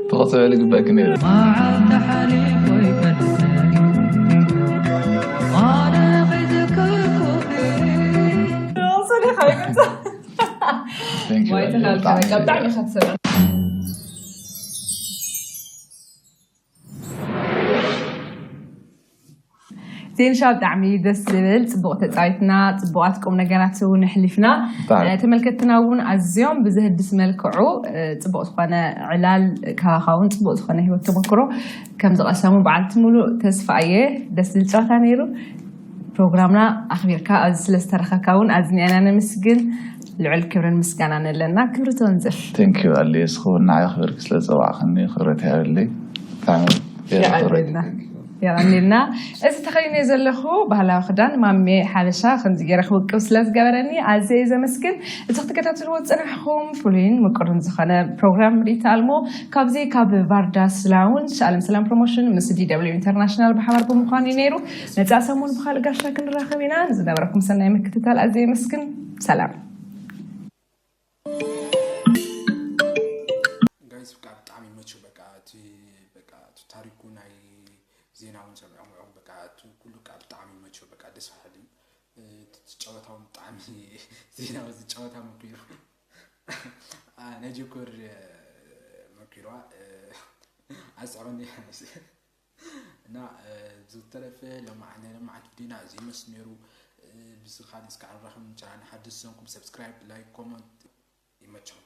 ተኸሰበ ልግበእክ ነይሩ። Thank you። ዋይ፣ ተኻልካ፣ በቃ፣ ብጣዕሚ ኢኻ ትሰምዕ። ዜንሻ፣ ብጣዕሚ ደስ ዝብል፣ ጽቡቕ ተጻዊትና፣ ጽቡቓት ቁም ነገራት እውን ኣሕሊፍና። ብጣዕሚ። እ፣ ተመልከትትና እውን ኣዝዮም ብዘህድስ መልክዑ፣ እ፣ ጽቡቕ ዝኾነ ዕላል ካባኻ እውን ጽቡቕ ዝኾነ ህይወት ተመክሮ ከም ዝቐሰሙ በዓልቲ ሙሉእ ተስፋ እየ። ደስ ዝብል ጨዋታ ነይሩ። ፕሮግራምና ኣኽቢርካ ኣብዚ ስለ ዝተረኸብካ እውን ኣዝና ኢና ነመስግን። ልዑል ክብርን ምስጋናን ኣለና። ክብሪ ተወንዝፍ። Thank you ኣሊ፣ እስኹ እውን ንዓይ ኣኽቢርኪ ስለ ዝጸዋዕክኒ ክብረት ይሃበለይ። ብጣዕሚ እየ የቐርበልና። ዘኽብረኪ። የቐኒልና። እዚ ተኸዲነ ዘለኹ ባህላዊ ክዳን ማሜ ሓበሻ ከምዚ ገይረ ክውቅብ ስለ ዝገበረኒ ኣዝየ እየ ዘመስግን። እቲ ክትከታተልዎ ዝጸናሕኩም ፍሉይን ምቁርን ዝኾነ ፕሮግራም ሪኢቶ ኣልሞ ካብዚ ካብ ቫርዳስ ላውንጅ ዓለም ሰላም ፕሮሞሽን ምስ ዲ ደብሊው ኢንተርናሽናል ብሓባር ብምዃን እዩ ነይሩ። መጻኢ ሰሙን ብኻልእ ጋሻ ክንራኸብ ኢና። ንዝነበረኩም ሰናይ ምክትታል ኣዝየ የመስግን። ሰላም። ጋይስ በቃ ብጣዕሚ ይመችው። በቃ እቲ በቃ እቲ ታሪኩ ናይ ዜና እውን ሰሚዖም እዮም። በቃ እቲ ኩሉ በቃ ብጣዕሚ ይመችው። በቃ ደስ በሃሊ እዩ። እ፣ እቲ ጨወታ እውን ብጣዕሚ ዜና እዚ ጨወታ መኪሩ አ፣ ናይ ጆከር እ፣ መኪሯ እ፣ ኣስዕበኒ እና እ፣ ብዝተረፈ ለማዕ ናይ ለማዓት ቪዲዮና እዚ ይመስል ነይሩ። እ፣ ብዚ ካልእ እስካዕ ንራኸብ ቻናል ሓድሽ ዝኾንኩም ሰብስክራይብ፣ ላይክ፣ ኮመንት ይመችኹም።